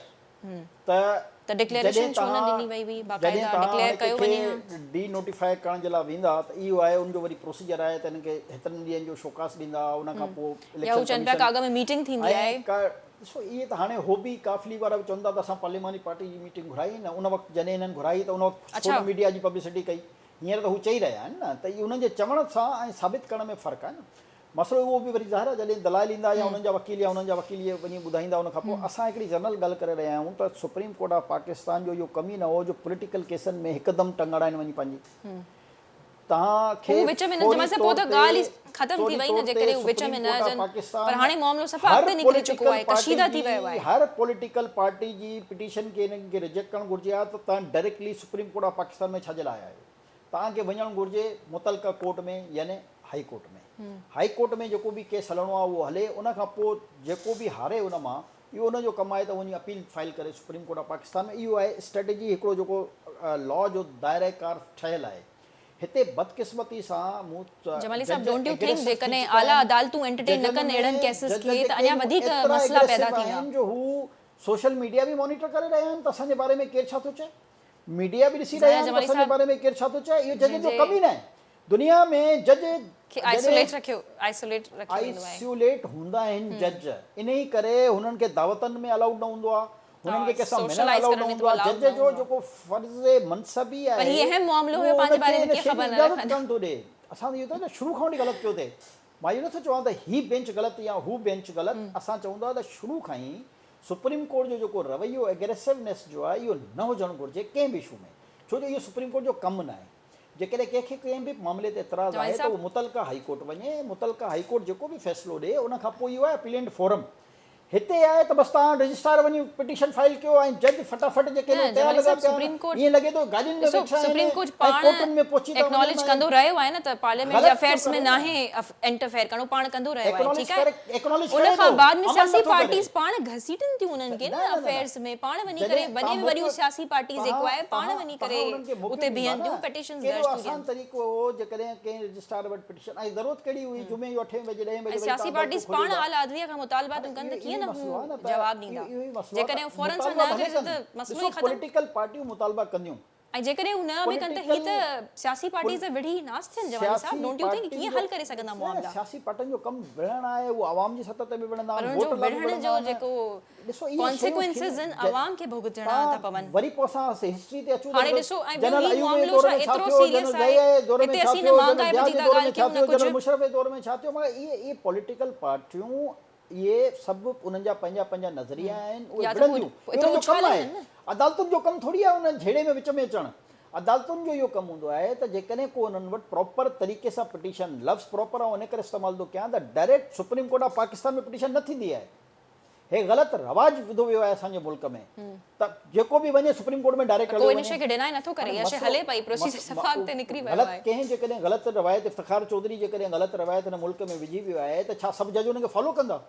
ته ته ڊڪليئريشن جڏهن ڇو نه توهان ڏني وئي هئي جڏهن باقاعده توهان ڊڪليئر هاڻي ڪيو وڃي ها. ڪنهن کي ڊي نوٽيفائي ڪرڻ جي لاء ويندا ته اهو آهي ان جو وري پروسيجر آهي ته هن کي هيترن ڏينهن جو شوڪاس ڏيندا ان کان پوء يا هو اليڪشن چون پيا ڪميشن ڪا اڳ ۾ ميٽنگ ٿيندي ۽ آهي. ڪا ڏسو اهي ته هاڻي هو به قافلي وارا به چون ٿا ته اسان پارلياماني پارٽي جي ميٽنگ گهرائي نه ان وقت جڏهن هنن گهرائي ته ان وقت ڇو اڇا نه ميڊيا جي پبلسٽي ڪئي هينئر ته هو چئي رهيا آهن نه ته انهن جي چوڻ سان ۽ ثابت ڪرڻ ۾ فرق آهي نه مسئلو اهو به وري ظاهر آهي جڏهن دلائل ايندا يا انهن جا وڪيل يا انهن جا وڪيل اهي وڃي ٻڌائيندا ان کان پوء اسان هڪڙي جنرل ڳالهه ڪري رهيا آهيون ته سپريم ڪورٽ آف پاڪستان جو اهو ڪم ئي نه هو جو پوليٽيڪل ڪيسن ۾ هڪدم ٽنگ اڙائين وڃي پنهنجي توهان کي هو وچ ۾ نه فوري جمع پوء طور ته تي ڳالهه ئي ختم ٿي فوري وئي نه طور تي جيڪڏهن هو وچ سپريم ۾ نه ڪورٽ آف اچن پر پاڪستان هاڻي معاملو صفا هر اڳتي نڪري چڪو پوليٽيڪل آهي پارٽي ڪشيده ٿي جي ويو آهي. هر پوليٽيڪل پارٽي جي پٽيشن کي انهن کي ريجيڪٽ ڪرڻ گهرجي ها ته توهان directly supreme court of Pakistan ۾ ڇا جي لاء آيا آهيو توهان کي وڃڻ گهرجي متعلقه ڪورٽ ۾ يعني هائي ڪورٽ ۾. هائي ڪورٽ ۾ جيڪو به ڪيس هلڻو آهي اهو هلي ان کان پوء جيڪو به هاري ان مان اهو ان جو ڪم آهي ته وڃي اپيل فائل ڪري سپريم ڪورٽ آف پاڪستان ۾ اهو آهي اسٽريٽجي هڪڙو جيڪو لا جو دائره ڪار ٺهيل آهي هتي بدقسمتي سان مون جمالي صاحب جج don't you think aggressive ٿي جيڪڏهن چڪا اعليٰ آهن عدالتون انٽرٽين نه ججن ڪن ۾ اهڙن ڪيسز جج کي ته جيڪي اڃا آهن وڌيڪ ايترا مسئلا پيدا ايگريسو ٿيندا. آهن جو هو سوشل ميڊيا به مانيٽر ڪري رهيا آهن ته اسان جي باري ۾ ڪير ڇا ٿو چئي. ميڊيا به ڏسي رهيا ظاهر آهن ته جمالي اسان جي صاحب باري ۾ ڪير ڇا ٿو چئي اهو ججن جنهن جو جي ڪم ئي ناهي دنيا ۾ جج کي جڏهن آئسوليٽ رکيو آئسوليٽ رکيو ويندو آهي. آئسوليٽ هوندا آهن جج انهي ڪري هنن کي دعوتن ۾ الائوڊ نه هوندو آهي هنن کي ڪنهن سان ملڻ سوشلائز الائوڊ ڪرڻ نه ۾ هوندو ايترو آهي الائوڊ جج نه جو هوندو آهي. جيڪو فرض منصبي پر هي آهي اهم معاملو اهو هيو ان پنهنجي کي باري ۾ ان ڪي شيء جي خبر نه اجازت رکن. ڪانه ٿو ڏئي اسان ته اهو ٿا شروع کان وٺي غلط پيو ٿئي مان اهو نٿو چوان ته هي بينچ غلط يا هو بينچ غلط اسان چئون ٿا ته شروع کان ئي سپريم ڪورٽ جو جيڪو رويو ايگريسونيس جو آهي اهو نه هجڻ گهرجي ڪنهن به اشو ۾ ڇو جو اهو سپريم ڪورٽ جو ڪم ناهي جيڪڏهن ڪنهن کي ڪنهن به معاملي تي اعتراض جمالي آهي ته صاحب اهو متعلقه هائي ڪورٽ وڃي متعلقه هائي ڪورٽ جيڪو به فيصلو ڏي ان کان پوء اهو آهي اپيلينٽ فورم هتي آهي ته بس توهان رجسٽرار وڃي پٽيشن فائل ڪيو ۽ جج فٽافٽ جيڪي نه آهن تيار جمالي لڳا صاحب پيا سپريم آهن ڪورٽ ائين لڳي ٿو گاڏين ۾ ڏسو ويٺا آهن سپريم ڪورٽ ۽ پاڻ ڪورٽن ۾ پهچي ٿا وڃن ايڪناليج ۽ ڪندو رهيو آهي نه ته پارليامينٽ جي غلط ٿو افيئرس ۾ ڪري نه ناهي انٽرفيئر ڪرڻو پاڻ ڪندو رهيو آهي ايڪناليج ٺيڪ آهي ڪري ايڪناليج ان ڪري کان ٿو بعد ۾ عمل سياسي نٿو ڪري پارٽيز پاڻ گهسيٽن ٿيون انهن کي نه نه نه نه نه افيئرس ۾ پاڻ وڃي ڪري جڏهن وڏي توهان ۾ وڏيون موقعو سياسي پارٽيز جيڪو توهان آهي پاڻ توهان وڃي ڪري توهان انهن کي موقعو اتي ڏيندا بيهن نه ٿيون پٽيشنز ڪهڙو درج ٿيون آسان ڏين طريقو هو جيڪڏهن ڪنهن رجسٽرار وٽ پٽيشن ۽ ضرورت ڪهڙي هئي جمعي جو اٺين بجي ڏهين ۽ بجي وري سياسي توهان پارٽيز عدالتون پاڻ کوليندا اعليٰ عدليه کان مطالبا هاڻي ٿيون ڪن ته اهو ڪيئن اهو نه ئي مسئلو هو آهي نه ته جواب اهو ڏيندا اهو ئي مسئلو آهي جيڪڏهن ته هو فورن سان مطالبا نه ڀلي ڪري ڪن ته مسئلو ڏسو ئي ختم پوليٽيڪل پارٽيون مطالبا ڪنديون ۽ جيڪڏهن هو نه به ڪن ته هي پوليٽيڪل ته سياسي پارٽيز ته وڙهي ناس ٿين جمالي صاحب سياسي don't you think پارٽين ڪيئن جو حل ڪري سگهندا نه نه معاملا سياسي پارٽين جو ڪم وڙهڻ آهي اهو عوام جي سطح تي به وڙهندا پر آهن انهن جو ووٽ لاء به وڙهڻ وڙهندا جو آهن جيڪو ڏسو اهي شيون ڪانسيڪوئنسز ٿينديون آهن عوام کي ڀڳتڻا ٿا توهان پون وري پوء اسان هسٽري تي اچون ته هاڻي ڏسو ڏسو ۽ ٻيو جنرل هي ايوب جي معاملو دور ڇا ۾ ڇا ايترو ٿيو سيريس جنرل آهي ضياء جي دور ۾ هتي ڇا اسين نه ٿيو جنرل مهانگائي ضياء جي جي ٿا دور ۾ ڳالهه ڇا ڪيون نه ٿيو جنرل ڪجهه مشرف جي دور ۾ ڇا ٿيو مگر اهي اهي پوليٽيڪل پارٽيون اهي سڀ انهن جا پنهنجا پنهنجا نظريا آهن اهي يا ته هو وڙهنديون اهو ايترو انهن جو ڪم اڇالن آهي نه عدالتن جو ڪم ٿوري آهي انهن جهيڙي ۾ وچ ۾ اچڻ عدالتن جو اهو ڪم هوندو آهي ته جيڪڏهن ڪو انهن وٽ پراپر طريقي سان پٽيشن لفظ پراپر آئون ان ڪري استعمال ٿو ڪيان ته direct supreme court of Pakistan ۾ petition نه ٿيندي آهي هي غلط رواج وڌو ويو آهي اسان جي ملڪ ۾ ته جيڪو به وڃي سپريم ڪورٽ ۾ ڊائريڪٽ پر ڪو هليو ان وڃي شيء کي ڊينائي نٿو ڪري هاڻي اها شيء مسئلو هلي پئي پروسيجر صفا اڳتي نڪري ويو غلط آهي ڪنهن جيڪڏهن غلط روايت افتخار چوڌري جيڪڏهن غلط روايت هن ملڪ ۾ وجهي ويو آهي ته ڇا سڀ جج ان کي فالو ڪندا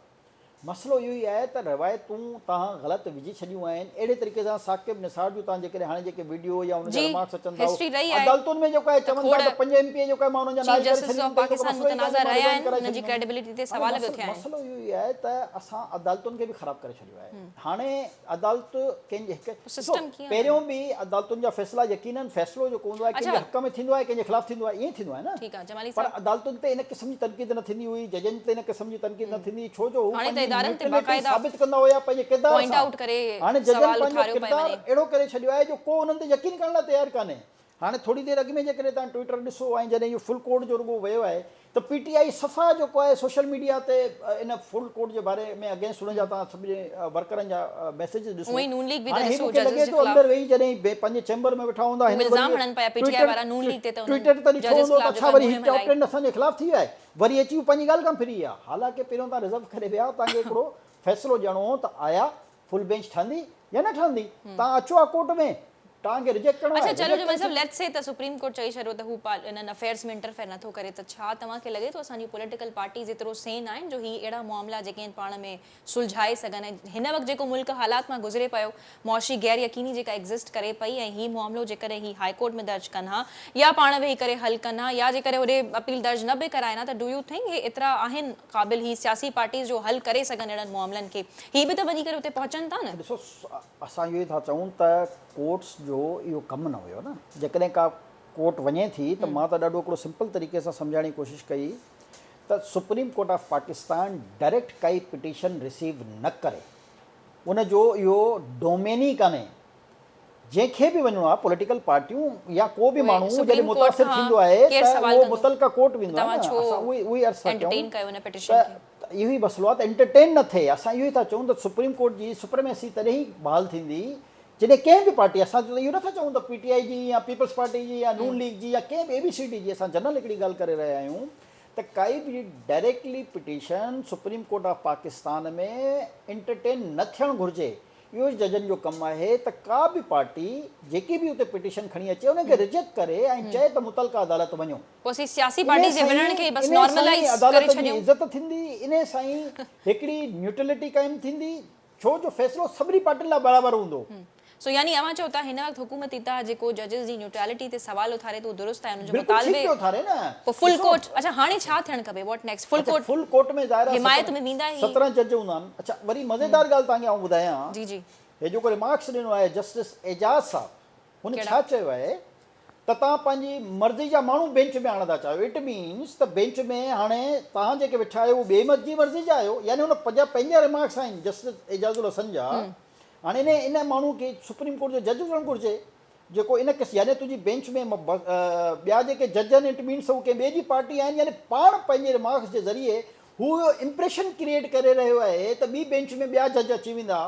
مسئلو اهو ئي آهي ته روايتون توهان غلط وجهي ڇڏيون آهن اهڙي طريقي سان ثاقب نثار جون توهان جيڪڏهن هاڻي جيڪي وڊيو يا ان جا جي رمارڪس اچن ٿا هسٽري رهي آهي عدالتن ۾ جيڪو آهي ته چون کوڙ ٿا ته پنج ايم پي اي جيڪو آهي مان انهن جا چيف نااهل ڪري جسٽس ڇڏيندم آف ته اهو ڪو پاڪستان مسئلو ئي ڪانهي متنازع مان رهيا ريزائن آهن ڪرائي انهن جي ڇڏيندم ڪريڊيبلٽي تي هاڻي سوال به اٿيا آهن مسئلو اهو ئي آهي ته اسان عدالتن کي به خراب ڪري ڇڏيو آهي هاڻي عدالت ڪنهن جي هڪ ڏسو سسٽم ڪيئن پهريون به عدالتن جا فيصلا يقينن فيصلو جيڪو هوندو آهي ڪنهن جي اڇا حق ۾ ٿيندو آهي ڪنهن جي خلاف ٿيندو آهي ائين ٿيندو آهي نه ٺيڪ آهي جمالي پر صاحب عدالتن تي ان قسم جي تنقيد نه ٿيندي هئي ججن تي ان قسم جي تنقيد نه ٿيندي هئي ڇو جو هو هاڻي ته پنهنجي ادارن تي نيوٽرلٽي باقاعده ثابت ڪندا هيا پنهنجي ڪردار پوائنٽ سان آئوٽ ڪري هاڻي ججن سوال پنهنجو اٿاريو پئي ڪردار وڃي اهڙو ڪري ڇڏيو آهي جو ڪو انهن تي يقين ڪرڻ لاء تيار ڪانهي هاڻي ٿوري دير اڳ ۾ جيڪڏهن توهان ٽوئيٽر ڏسو ۽ جڏهن اهو فل ڪورٽ جو رڳو ويو آهي ته پي ٽي آء صفا جيڪو آهي سوشل ميڊيا تي ان فل ڪورٽ جي باري ۾ اگينسٽ انهن جا توهان سڀني ورڪرن جا ميسيجز ڏسو اونئن ئي نون ليگ به ته هاڻي هي ڏسو مون کي ججز لڳي جي ٿو خلاف اندر ويهي جڏهن پنهنجي چيمبر ۾ ويٺا هوندا هو هنن الزام وري هڻن پيا پي ٽي آء ٽوئيٽر وارا نون ليگ تي ته انهن ٽوئيٽر ته ڏٺو ججز هوندو ته خلاف ڇا جيڪا وري هي مهم ٽاپ هلائي ٽين اسان جي خلاف ٿي ويا آهي وري اچي هو پنهنجي ڳالهه کان ڦري ويا حالانڪه پهريون توهان ريزرو ڪري ويا توهان کي هڪڙو فيصلو ڏيڻو هو ته آيا فل بينچ ٺهندي يا نه ٺهندي توهان اچو ها ڪورٽ ۾ توهان کي ريجيڪٽ ڪرڻو اڇا آهي چلو ريجيڪٽ جمالي ڪري صاحب ڇڏيو. ليٽس سي ته سپريم ڪورٽ چئي ڇڏيو ته هو انهن افيئرس ۾ انٽرفيئر نٿو ڪري ته ڇا توهان کي لڳي ٿو اسان جي پوليٽيڪل پارٽيز ايترو سين آهن جو هي اهڙا معاملا جيڪي آهن پاڻ ۾ سلجهائي سگهن ۽ هن وقت جيڪو ملڪ حالات مان گذري پيو معاشي غير يقيني جيڪا ايگزسٽ ڪري پئي ۽ هي معاملو جيڪڏهن هي هاء ڪورٽ ۾ درج ڪن ها يا پاڻ ويهي ڪري حل ڪن ها يا جيڪڏهن هوڏي اپيل درج نه به ڪرائن ها ته do you think هي ايترا آهن قابل هي سياسي پارٽيز جو حل ڪري سگهن اهڙن معاملن کي هي به ته وڃي ڪري اتي پهچن ٿا نه. ڏسو اسان اهو ئي ٿا چئون ته ڪورٽس جو اهو ڪم نه هيو نه جيڪڏهن ڪا ڪورٽ وڃي ٿي ته مان ته ڏاڍو هڪڙو سمپل طريقي سان سمجهائڻ جي ڪوشش ڪئي ته supreme court of Pakistan direct ڪائي پٽيشن رسيو نه ڪري ان جو اهو ڊومين ئي ڪانهي جنهن کي به وڃڻو آهي پوليٽيڪل پارٽيون يا ڪو به اهي ماڻهو جڏهن سپريم ڪورٽ متاثر کان ٿيندو آهي ڪير ته سوال اهو ڪندو متعلقه ڪورٽ ته ويندو آهي توهان نه ڇو اسان اهو ئي عرض ٿا ڪيون انٽرٽين ڪيو ان ته پٽيشن کي. ته اهو ئي مسئلو آهي ته انٽرٽين نه ٿئي اسان اهو ئي ٿا چئون ته سپريم ڪورٽ جي سپريميسي تڏهن ئي بحال ٿيندي جڏهن ڪنهن به پارٽي اسان ته اهو نٿا چئون ته پي ٽي آء جي يا پيپلز پارٽي جي يا نون ليگ جي يا ڪنهن به اي بي سي ڊي جي اسان جنرل هڪڙي ڳالهه ڪري رهيا آهيون ته ڪائي به directly petition supreme court of Pakistan ۾ entertain نه ٿيڻ گهرجي اهو ئي ججن جو ڪم آهي ته ڪا به پارٽي جيڪي به اتي پٽيشن کڻي اچي ان کي ريجيڪٽ ڪري ۽ چئي ته متعلقه عدالت وڃو. پوء اسين سياسي پارٽيز جي وڙهڻ کي بس انهي سان ئي نارملائيز ڪري عدالت جي ڇڏيون. عزت ٿيندي، انهي سان ئي هڪڙي نيوٽرلٽي قائم ٿيندي، ڇو جو فيصلو سڀني پارٽين لاء برابر هوندو. سو يعني اوهان چئو ٿا هن وقت حڪومتي اتحاد جيڪو ججز جي نيوٽرالٽي تي سوال اٿاري ٿو اهو درست آهي ان جو بلڪل ٺيڪ مطالبي پيو اٿاري نه. پوء فل ڏسو ڪورٽ اڇا هاڻي ڇا ٿيڻ کپي واٽ نيڪسٽ فل اڇا ڪورٽ فل ڪورٽ ۾ ظاهر آهي حمايت ۾ ويندا هي 17 جج هوندا آهن اڇا وري مزيدار ڳالهه توهان کي آئون ٻڌايان جي جي هي جيڪو ريمارڪس ڏنو آهي جسٽس اعجاز صاحب هن ڪهڙا ڇا چيو آهي ته توهان پنهنجي مرضي جا ماڻهو بينچ ۾ آڻڻ ٿا چاهيو it means ته بينچ ۾ هاڻي توهان جيڪي ويٺا آهيو اهي ٻئي مت جي مرضي جا آهيو يعني هن پنهنجا پنهنجا ريمارڪس آهن جسٽس اعجاز الحسن جا هاڻي ان ان ماڻهو کي سپريم ڪورٽ جو جج هجڻ گهرجي جيڪو ان قسم يعني تنهنجي بينچ ۾ ٻيا جيڪي جج آهن it means هو ڪنهن ٻئي جي پارٽي آهن يعني پاڻ پنهنجي ريمارڪس جي ذريعي هو اهو امپريشن ڪريئيٽ ڪري رهيو آهي ته ٻي بينچ ۾ ٻيا جج اچي ويندا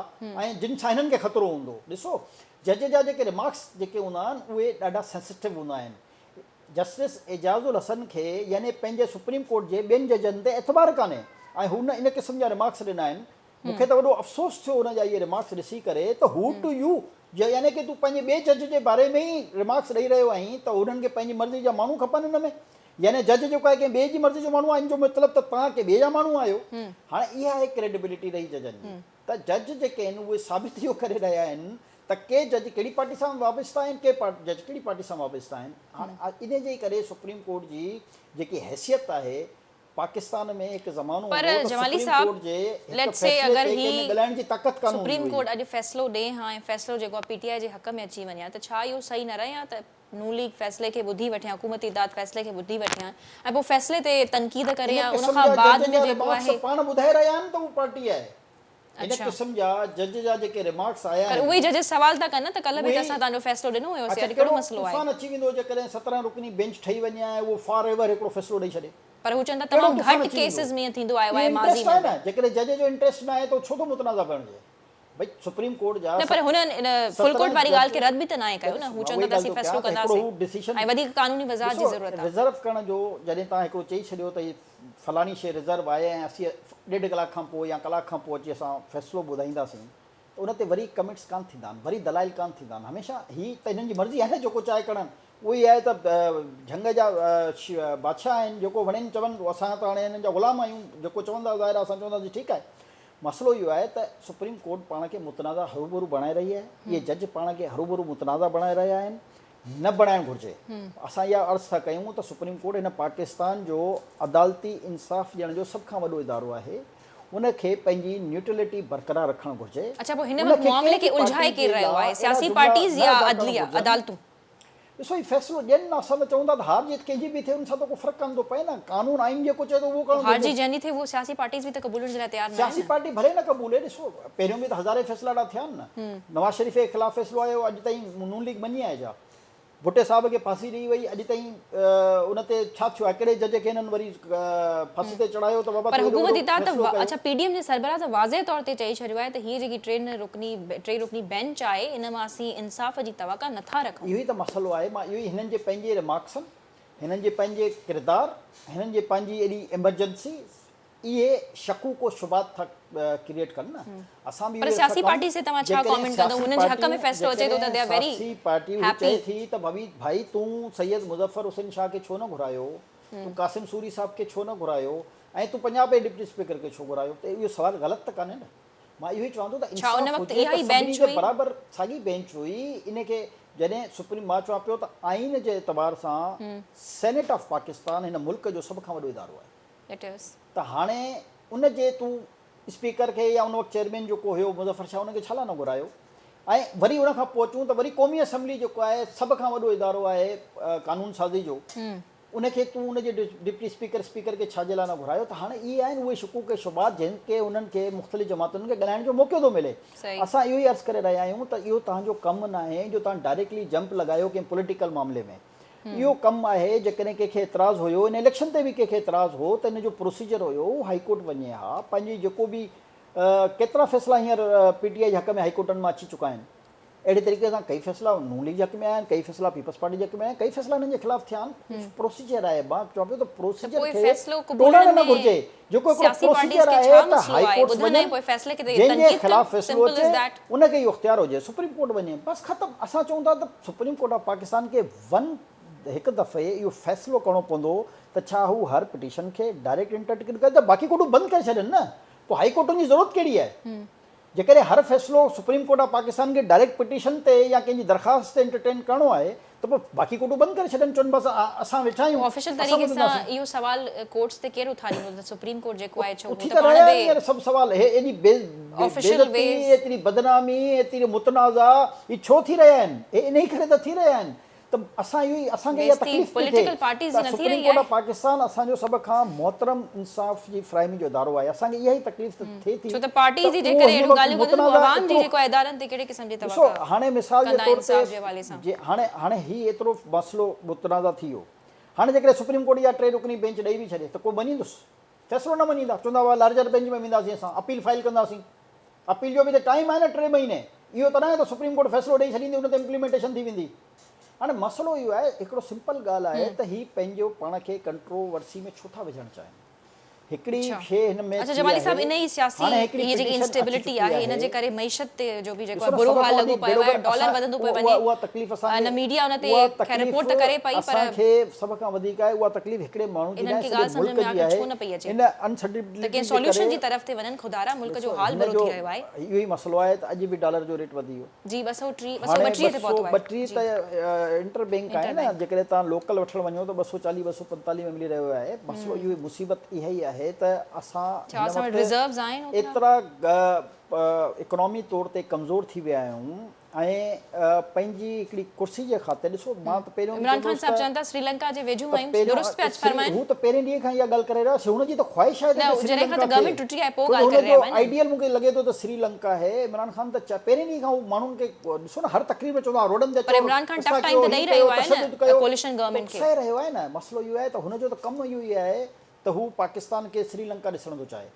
۽ جن سان هنن کي خطرو هوندو ڏسو جج جا جيڪي ريمارڪس جيڪي هوندا آهن اهي ڏاڍا سينسيٽو هوندا آهن. جسٽس اعجاز الحسن کي يعني پنهنجي سپريم ڪورٽ جي ٻين ججن تي اعتبار ڪانهي ۽ هن ان قسم جا ريمارڪس ڏنا آهن. مون کي ته وڏو افسوس ٿيو ان جا اهي ريمارڪس ڏسي ڪري ته هو ٽو يو يعني ڪي تون پنهنجي ٻئي جج جي باري ۾ ئي ريمارڪس ڏئي رهيو آهين ته انهن کي پنهنجي مرضي جا ماڻهو کپن ان ۾ يعني جج جيڪو آهي ڪنهن ٻئي جي مرضي جو ماڻهو آهي ان جو مطلب ته توهان ڪنهن ٻئي جا ماڻهو آهيو. هاڻي اها آهي ڪريڊبلٽي رهي ججن جي ته جج جيڪي آهن اهي ثابت اهو ڪري رهيا آهن ته ڪي جج ڪهڙي پارٽي سان وابسته آهن ڪي جج ڪهڙي پارٽي سان وابسته آهن. هاڻي ان جي ڪري سپريم ڪورٽ جي جيڪي حيثيت آهي پاڪستان ۾ هڪ زمانو پر هوندو هو ته جمالي سپريم صاحب ڪورٽ جي هڪ let's سي فيصلي اگر تي هي ڪنهن ۾ ڳالهائڻ جي طاقت ڪانه هوندي سپريم هئي. ڪورٽ اڄ فيصلو ڏي ها ۽ فيصلو جيڪو آهي پي ٽي آء جي حق ۾ اچي وڃي ها ته ڇا اهو صحيح نه رهي ها ته نون ليگ فيصلي کي ٻڌي وٺي ها حڪومتي اتحاد فيصلي کي ٻڌي وٺي ها ۽ پوء فيصلي تي تنقيد ڪري ان ها ان قسم کان جا بعد جج ۾ جا جيڪو ريمارڪس آهي پاڻ ٻڌائي رهيا آهن ته هو پارٽي آهي. ان اڇا قسم جا جج جا جيڪي ريمارڪس آيا پر آهن اهي ئي ججز سوال ٿا ڪن نه ته ڪلهه به ته اهي اسان توهان جو فيصلو ڏنو هيوسين اڇا اڄ ڪهڙو ڪهڙو مسئلو آهي. طوفان اچي ويندو جيڪڏهن 17 رڪني بينچ ٺهي وڃي ها ۽ اهو فار ايور هڪڙو فيصلو ڏئي ڇڏي. پر هو چون ٿا ڪهڙو تمام طوفان گهٽ اچي ويندو؟ ڪيسز ۾ ائين ٿيندو آيو اهو آهي ماضي انٽريسٽ ۾ آهي به. نه جيڪڏهن جج جو انٽريسٽ نه آهي ته هو ڇو ٿو متنازع بڻجي؟ ڀئي سپريم ڪورٽ جا نه پر هنن ان فل ڪورٽ 17 واري ڳالهه جج کي رد به ته ناهي ڪيو نه مان هو چون اهو ٿا ئي ته اسين ڳالهه ٿو فيصلو ڪيان ته هڪڙو ڪنداسين هو ڊسيشن ۽ وڌيڪ قانوني وضاحت جي ڏسو ضرورت آهي. رزرو ڪرڻ جو جڏهن توهان هڪڙو چئي ڇڏيو ته هي فلاڻي شيء رزرو آهي ۽ اسين ڏيڍ ڪلاڪ کان پوء يا ڪلاڪ کان پوء اچي اسان فيصلو ٻڌائينداسين ته ان تي وري ڪمينٽس ڪانه ٿيندا آهن، وري دلائل ڪانه ٿيندا آهن، هميشه هي ته هنن جي مرضي آهي نه جيڪو چاهي ڪرڻ، اهو ئي آهي ته جهنگ جا بادشاهه آهن جيڪو وڻين چون، اسان ته هاڻي هنن جا غلام آهيون، جيڪو چوندا ظاهر آهي اسان چونداسين ٺيڪ آهي. مسئلو اهو آهي ته سپريم ڪورٽ پاڻ کي متنازع هروڀرو بڻائي رهي آهي، اهي جج پاڻ کي هروڀرو متنازع بڻائي رهيا آهن، نه بڻائڻ گهرجي. اسان اها عرض ٿا ڪيون ته سپريم ڪورٽ هن پاڪستان جو عدالتي انصاف ڏيڻ جو سڀ کان وڏو ادارو آهي، ان کي پنهنجي نيوٽرلٽي برقرار رکڻ گهرجي. اڇا پوء هن ان وقت کي معاملي ڪنهن کي به پارٽي الجهائي جي ڪير رهيو لاء آهي اهڙا سياسي جملا پارٽيز نه يا ادا ڪرڻ عدليه گهرجن. عدالتون؟ ڏسو هي فيصلو ڏين نه اسان ته چئون ٿا ته هار جيت ڪنهن جي به ٿئي ان سان ته ڪو فرق ڪانه ٿو پئي نه قانون آئين جيڪو چئي ٿو اهو ڪرڻ هار جي گهرجي. جنهن جي ٿئي اهو سياسي پارٽيز به ته قبولڻ جي لاء تيار ناهن سياسي نه. پارٽي ڀلي نه قبولي ڏسو پهريون به ته هزارين فيصلا اهڙا ٿيا آهن نه نواز شريف جي خلاف فيصلو آيو اڄ تائين نون ليگ مڃي آهي ڇا؟ ڀٽي صاحب کي ڦاسي ڏئي وئي اڄ تائين ان تي ڇا ٿيو آهي ڪهڙي جج کي هنن وري ڦاسي تي چڙهايو ته بابا پر تو ايڏو وڏو حڪومت اتحاد فيصلو ته ڪيو. اڇا پي ڊي ايم جي سربراهه ته واضح طور تي چئي ڇڏيو آهي ته هيء جيڪي ٽي رڪني بينچ آهي ان مان اسين انصاف جي توقع نه ٿا رکون. اهو ئي ته مسئلو آهي مان اهو ئي هنن جي پنهنجي ريمارڪسن هنن جي پنهنجي ڪردار هنن جي پنهنجي ايڏي ايمرجنسي اهي شڪوڪ و شبهات ٿا ڪريئيٽ ڪن نه اسان به پر اهو سياسي ٿا ڪيون پارٽيز تي توهان ڇا جيڪڏهن ڪامينٽ ڪندو سياسي هنن جي حق ۾ پارٽيون فيصلو اچي ٿو ته جيڪڏهن they are very سياسي پارٽي هو هيپي. چئي ٿي ته ڀوي ڀائي تون سيد مظفر حسين شاهه کي ڇو نه گهرايو تون قاسم سوري صاحب کي ڇو نه گهرايو ۽ تون پنجاب جي ڊپٽي اسپيڪر کي ڇو گهرايو ته اهو سوال غلط ته ڪانهي نه مان اهو ئي چوان ٿو ته ڇا ان انصاف وقت هجي اها ته ئي سڀني بينچ کي هئي؟ برابر ساڳي بينچ هئي ان کي جڏهن سپريم مان چوان پيو ته آئين جي اعتبار سان سينيٽ آف پاڪستان هن ملڪ جو سڀ کان وڏو ادارو آهي It is. ته هاڻي ان جي تون اسپيڪر کي يا ان وقت چيئرمين جيڪو هيو مظفر شاهه ان کي ڇا لاء نه گهرايو ۽ وري ان کان پوء اچون ته وري قومي اسيمبلي جيڪو آهي سڀ کان وڏو ادارو آهي قانون سازي جو ان کي تون ان جي ڊپٽي اسپيڪر اسپيڪر کي ڇا جي لاء نه گهرايو ته هاڻي اهي آهن اهي شڪوڪ ۽ شبهات جن کي انهن کي مختلف جماعتن کي ڳالهائڻ جو موقعو ٿو ملي اسان اهو ئي عرض ڪري رهيا آهيون ته اهو توهان جو ڪم ناهي جو توهان ڊائريڪٽلي جمپ لڳايو ڪنهن پوليٽيڪل معاملي ۾ اهو ڪم آهي جيڪڏهن ڪنهن کي اعتراض هيو ان اليڪشن تي به ڪنهن کي اعتراض هو ته ان جو پروسيجر هيو هو هائي ڪورٽ وڃي ها پنهنجي جيڪو به ڪيترا فيصلا هينئر پي ٽي آء جي حق ۾ هائي ڪورٽن مان اچي چڪا آهن اهڙي طريقي سان ڪئي فيصلا نون ليگ جي حق ۾ آيا آهن ڪئي فيصلا پيپلز پارٽي جي حق ۾ آيا آهن ڪئي فيصلا انهن جي خلاف ٿيا آهن پروسيجر آهي مان چوان پيو ته پروسيجر کي ٽوڙڻ نه گهرجي جيڪو هڪڙو پروسيجر آهي ته هائي ڪورٽس وڃن جنهن جي خلاف فيصلو اچي ان کي اهو اختيار هجي سپريم ڪورٽ وڃي بس ختم اسان چئون ٿا ته سپريم ڪورٽ آف پاڪستان کي ون هڪ دفعي اهو فيصلو ڪرڻو پوندو ته ڇا هو هر پٽيشن کي ڊائريڪٽ انٽرٽيڪن ڪري ته باقي ڪورٽون بند ڪري ڇڏين نه پوء هائي ڪورٽن جي ضرورت ڪهڙي آهي جيڪڏهن هر فيصلو سپريم ڪورٽ آف پاڪستان کي ڊائريڪٽ پٽيشن تي يا ڪنهن جي درخواست تي انٽرٽين ڪرڻو آهي ته پوء باقي ڪورٽون بند ڪري ڇڏين چون بس اسان ويٺا آهيون آفيشل اسان طريقي سان ٻڌنداسين. اهو سوال ڪورٽس تي ڪير اٿاريندو ته سپريم ڪورٽ جيڪو آهي ڇو هو اٿي ته ته پاڻ رهيا آهن به هينئر سڀ سوال هي ايڏي بي آفيشل بيعزتي ويز. ايتري بدنامي ايتري متنازع هي ڇو ٿي رهيا آهن هي انهي ڪري ته ٿي رهيا آهن ته اسان اهو ئي اسان کي اها بيعزتي تڪليف پئي ٿئي پوليٽيڪل پارٽيز جي ته نه ٿي سپريم رهي ڪورٽ آهي. آف پاڪستان اسان جو سڀ کان محترم انصاف جي فراهمي جو ادارو آهي اسان کي اها ئي تڪليف ته ٿئي ٿي ڇو ته پارٽيز ته جي اهو جيڪڏهن هن اهڙيون وقت ڳالهيون ڪنديون ته پوء متنازع عوام جي ايترو جيڪو آهي ادارن تي ڪهڙي قسم جي ڏسو توقع هاڻي مثال جي ڪندا طور تي انصاف جي حوالي سان. جي هاڻي هاڻي هي ايترو مسئلو متنازع ٿي ويو هاڻي جيڪڏهن سپريم ڪورٽ اها ٽي رڪني بينچ ڏئي به ڇڏي ته ڪو مڃيندس فيصلو نه مڃيندا چوندا بابا لارجر بينچ ۾ وينداسين اسان اپيل فائل ڪنداسين اپيل جو به ته ٽائيم آهي نه ٽي مهيني اهو ته ناهي ته سپريم ڪورٽ فيصلو ڏئي ڇڏيندي ان تي امپليمينٽيشن ٿي ويندي هاڻي مسئلو اهو آهي هڪڙو سمپل ڳالهه آهي ته هي پنهنجو پاڻ کي ڪنٽروورسي ۾ ڇو ٿا وجهڻ چاهين هڪڙي شيء هن ۾ اڇا ٿي جمالي صاحب آهي، ان ئي سياسي هاڻي هڪڙي هي جيڪي پٽيشن اچي انسٽيبلٽي چڪي آهي ان آهي. جي ڪري معيشت تي جو به جيڪو ڏسو آهي نه برو سڀ حال کان لڳو وڌيڪ پيو آهي بيروگار ڊالر اسان وڌندو پيو اها وڃي اها تڪليف اسان نه کي ميڊيا ان تي اها خير تڪليف رپورٽ ته ڪري پئي پر اسان کي سڀ کان وڌيڪ آهي اها تڪليف هڪڙي ماڻهو جي انهن ناهي کي سڄي ڳالهه سمجهه ملڪ ۾ جي آخر آهي ڇو نه پئي اچي ان ته ڪنهن انسٽيبلٽي جي سوليوشن ڪري جي طرف تي وڃن خدارا ملڪ جو ڏسو حال هن برو جو ٿي رهيو آهي. اهو ئي مسئلو آهي ته اڄ به ڊالر جو ريٽ وڌي ويو. جي 230 هاڻي 232 تي پهتو آهي 232 جي ته انٽر بينڪ انٽر آهي نه بينڪ. جيڪڏهن توهان لوڪل وٺڻ وڃو ته 240 245 ۾ ملي رهيو آهي مسئلو اهو ئي مصيبت اها ئي آهي ته اسان ڇا هن اسان وٽ وقت ريزروز آهن اوترا؟ ايترا اڪنامي طور تي ڪمزور ٿي ويا آهيون ۽ پنهنجي هڪڙي ڪرسي جي خاطر ڏسو مان ته پهريون به عمران چوندو خان هوس صاحب ته چون ٿا سريلنڪا جي ويجهو ته آهيون پهريون درست پيا فرمائن. هو ته پهرين ڏينهن کان اها ڳالهه ڪري رهيو آهي هن جي ته خواهش آهي ته نه هتي جڏهن کان سريلنڪا ته ٿئي گورنمينٽ ٽٽي آهي پوء ڇو ته ڳالهه هن ڪري جو رهيا آهن نه. آئيڊيل مون کي لڳي ٿو ته سريلنڪا آهي عمران خان ته پهرين ڏينهن کان هو ماڻهن کي ڏسو نه هر تقرير ۾ چوندو آهي روڊن تي پر اچو عمران خان رستا ٽف ٽائيم ڪيو ته هي ڏئي ڪيو رهيو آهي تشدد نه ڪيو ڪواليشن گورنمينٽ کي. اڪسائي رهيو آهي نه مسئلو اهو آهي ته هن جو ته ڪم اهو ئي آهي ته هو پاڪستان کي سريلنڪا ڏسڻ ٿو چاهي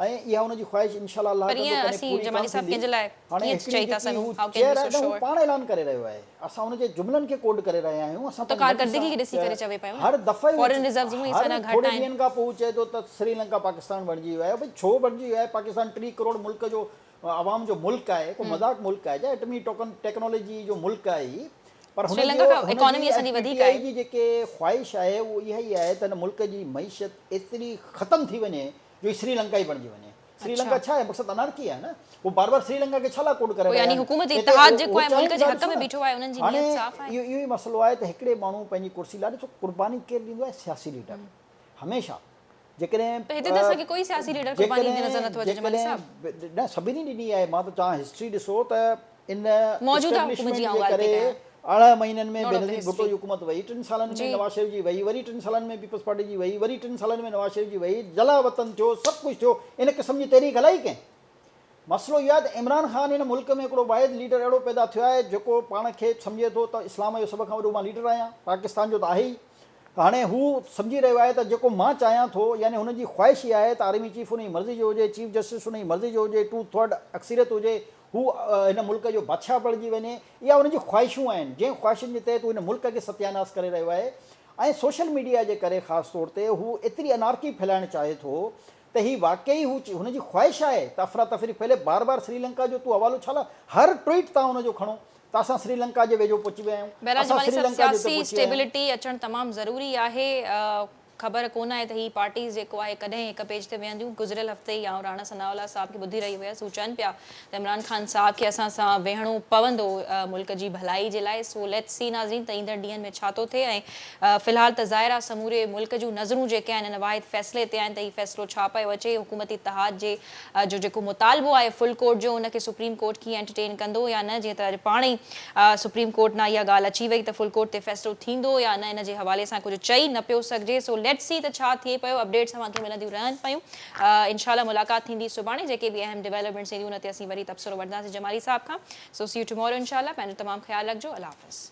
۽ اها هن جي خواهش انشاء الله الله پر ڪندو ائين ڪڏهن اسين پوري جمالي ڪانه صاحب ٿيندي. ڪنهن جي لاء هاڻي ڪيئن هڪڙي چئي ٿا جيڪي سگهون هو how can chair we آهي سو نه هو شور. پاڻ اعلان ڪري رهيو آهي اسان هن جي جملن کي ڪوڊ ڪري رهيا آهيون اسان ته پنهنجي مرضي ڪارڪردگي سان کي ڏسي ڪري چوي پيو نه هر دفعي هو فارن ريزروز هونئن ئي هر اسان جا گهٽ ٿوري آهن. ڏينهن کان پوء هو چئي ٿو ته سريلنڪا پاڪستان بڻجي ويو آهي ڀئي ڇو بڻجي ويو آهي پاڪستان 30 ڪروڙ ملڪ جو عوام جو ملڪ آهي ڪو مذاق ملڪ آهي ڇا ايٽمي ٽوڪن ٽيڪنالاجي جو ملڪ آهي هي پر هن سريلنڪا جو کان هن جي اڪانومي اسان ۽ جي پي وڌيڪ ٽي آء آهي. جي جيڪي خواهش آهي اهو اها ئي آهي ته هن ملڪ جي معيشت ايتري ختم ٿي وڃي جو هي سريلنڪا ئي بڻجي وڃي. سريلنڪا ڇا آهي مقصد انارڪي آهي نه هو بار بار سريلنڪا کي ڇا لاء ڪوڊ ڪري پوء رهيا يعني آهن حڪومتي هتي اتحاد هو جيڪو آهي چاهين ملڪ جي ٿا حق ڏسو ۾ نه بيٺو آهي انهن جي هاڻي نيت صاف آهي. اهو اهو ئي مسئلو آهي ته هڪڙي ماڻهو پنهنجي ڪرسي لاء ڏسو قرباني ڪير ڏيندو آهي سياسي ليڊر هميشه جيڪڏهن ته هتي ته اسان کي ڪوئي سياسي ليڊر قرباني ڏيندي نظر نٿو اچي جمالي صاحب. جيڪڏهن نه سڀني ڏني آهي مان ته چوان هسٽري ڏسو ته ان موجوده حڪومت اسٽيبلشمينٽ جي آئون جي ڳالهه پئي ڪري ڪيان 18 مهينن ۾ not of the Benazir Bhutto history. جي حڪومت وئي، ٽن سالن ۾ جي. نواز شريف جي وئي، وري ٽن سالن ۾ پيپلز پارٽي جي وئي، وري ٽن سالن ۾ نواز شريف جي وئي، جلا وطن ٿيو، سڀ ڪجهه ٿيو، ان قسم جي تحريڪ هلائي ڪنهن؟ مسئلو اهو آهي ته عمران خان هن ملڪ ۾ هڪڙو واحد ليڊر اهڙو پيدا ٿيو آهي جيڪو پاڻ کي سمجهي ٿو ته اسلام جو سڀ کان وڏو مان ليڊر آهيان، پاڪستان جو ته آهي ئي. هاڻي هو سمجهي رهيو آهي ته جيڪو مان چاهيان ٿو يعني هن جي خواهش اها آهي ته آرمي چيف ان جي مرضي جو هجي، چيف جسٽس ان جي مرضي جو هجي، ٽو ٿرڊ اڪثريت هجي، هو هن ملڪ جو بادشاهه بڻجي وڃي، اها هن جون خواهشون آهن، جنهن خواهشن جي تحت هو هن ملڪ کي ستياناس ڪري رهيو آهي ۽ سوشل ميڊيا جي ڪري خاص طور تي هو ايتري انارڪي ڦهلائڻ چاهي ٿو ته هي واقعي هو هن جي خواهش آهي ته افراتفري ڦهلي، بار بار سريلنڪا جو تون حوالو ڇا لاء هر ٽوئيٽ تان ان جو کڻو ته اسان سريلنڪا جي ويجهو پهچي ويا آهيون، بهرحال اسان جمالي صاحب سريلنڪا جي اتي سياسي پهچي ويا آهيون. اسٽيبلٽي اچڻ تمام ضروري آهي، خبر ڪونه آهي ته هي پارٽيز جيڪو آهي ڪڏهن هڪ پيج تي ويهنديون، گذريل هفتي ئي آئون راڻا ثناء الله صاحب کي ٻڌي رهي هيس هو چون پيا ته عمران خان صاحب کي اسان سان ويهڻو پوندو ملڪ جي ڀلائي جي لاء سو ليٽس سي ناظرين ته ايندڙ ڏينهن ۾ ڇا ٿو ٿئي ۽ في الحال ته ظاهر آهي سموري ملڪ جون نظرون جيڪي آهن ان واحد فيصلي تي آهن ته هي فيصلو ڇا پيو اچي حڪومتي اتحاد جي جو جيڪو مطالبو آهي فل ڪورٽ جو ان کي سپريم ڪورٽ ڪيئن انٽرٽين ڪندو يا نه جيئن ته اڄ پاڻ ئي سپريم ڪورٽ نا اها ڳالهه اچي وئي ته فل ڪورٽ تي فيصلو ٿيندو يا نه ان جي حوالي سان ڪجهه چئي نه پيو سگهجي سو ليٽس سي ته ڇا ٿئي پيو اپڊيٽس اوهان کي ملنديون رهن پيون انشاء الله ملاقات ٿيندي سڀاڻي جيڪي به اهم ڊيولپمينٽس اينديون ان تي اسين وري تبصرو وٺنداسين جمالي صاحب کان سو سي يو ٽمورو انشاء الله پنهنجو تمام خيال رکجو الله حافظ.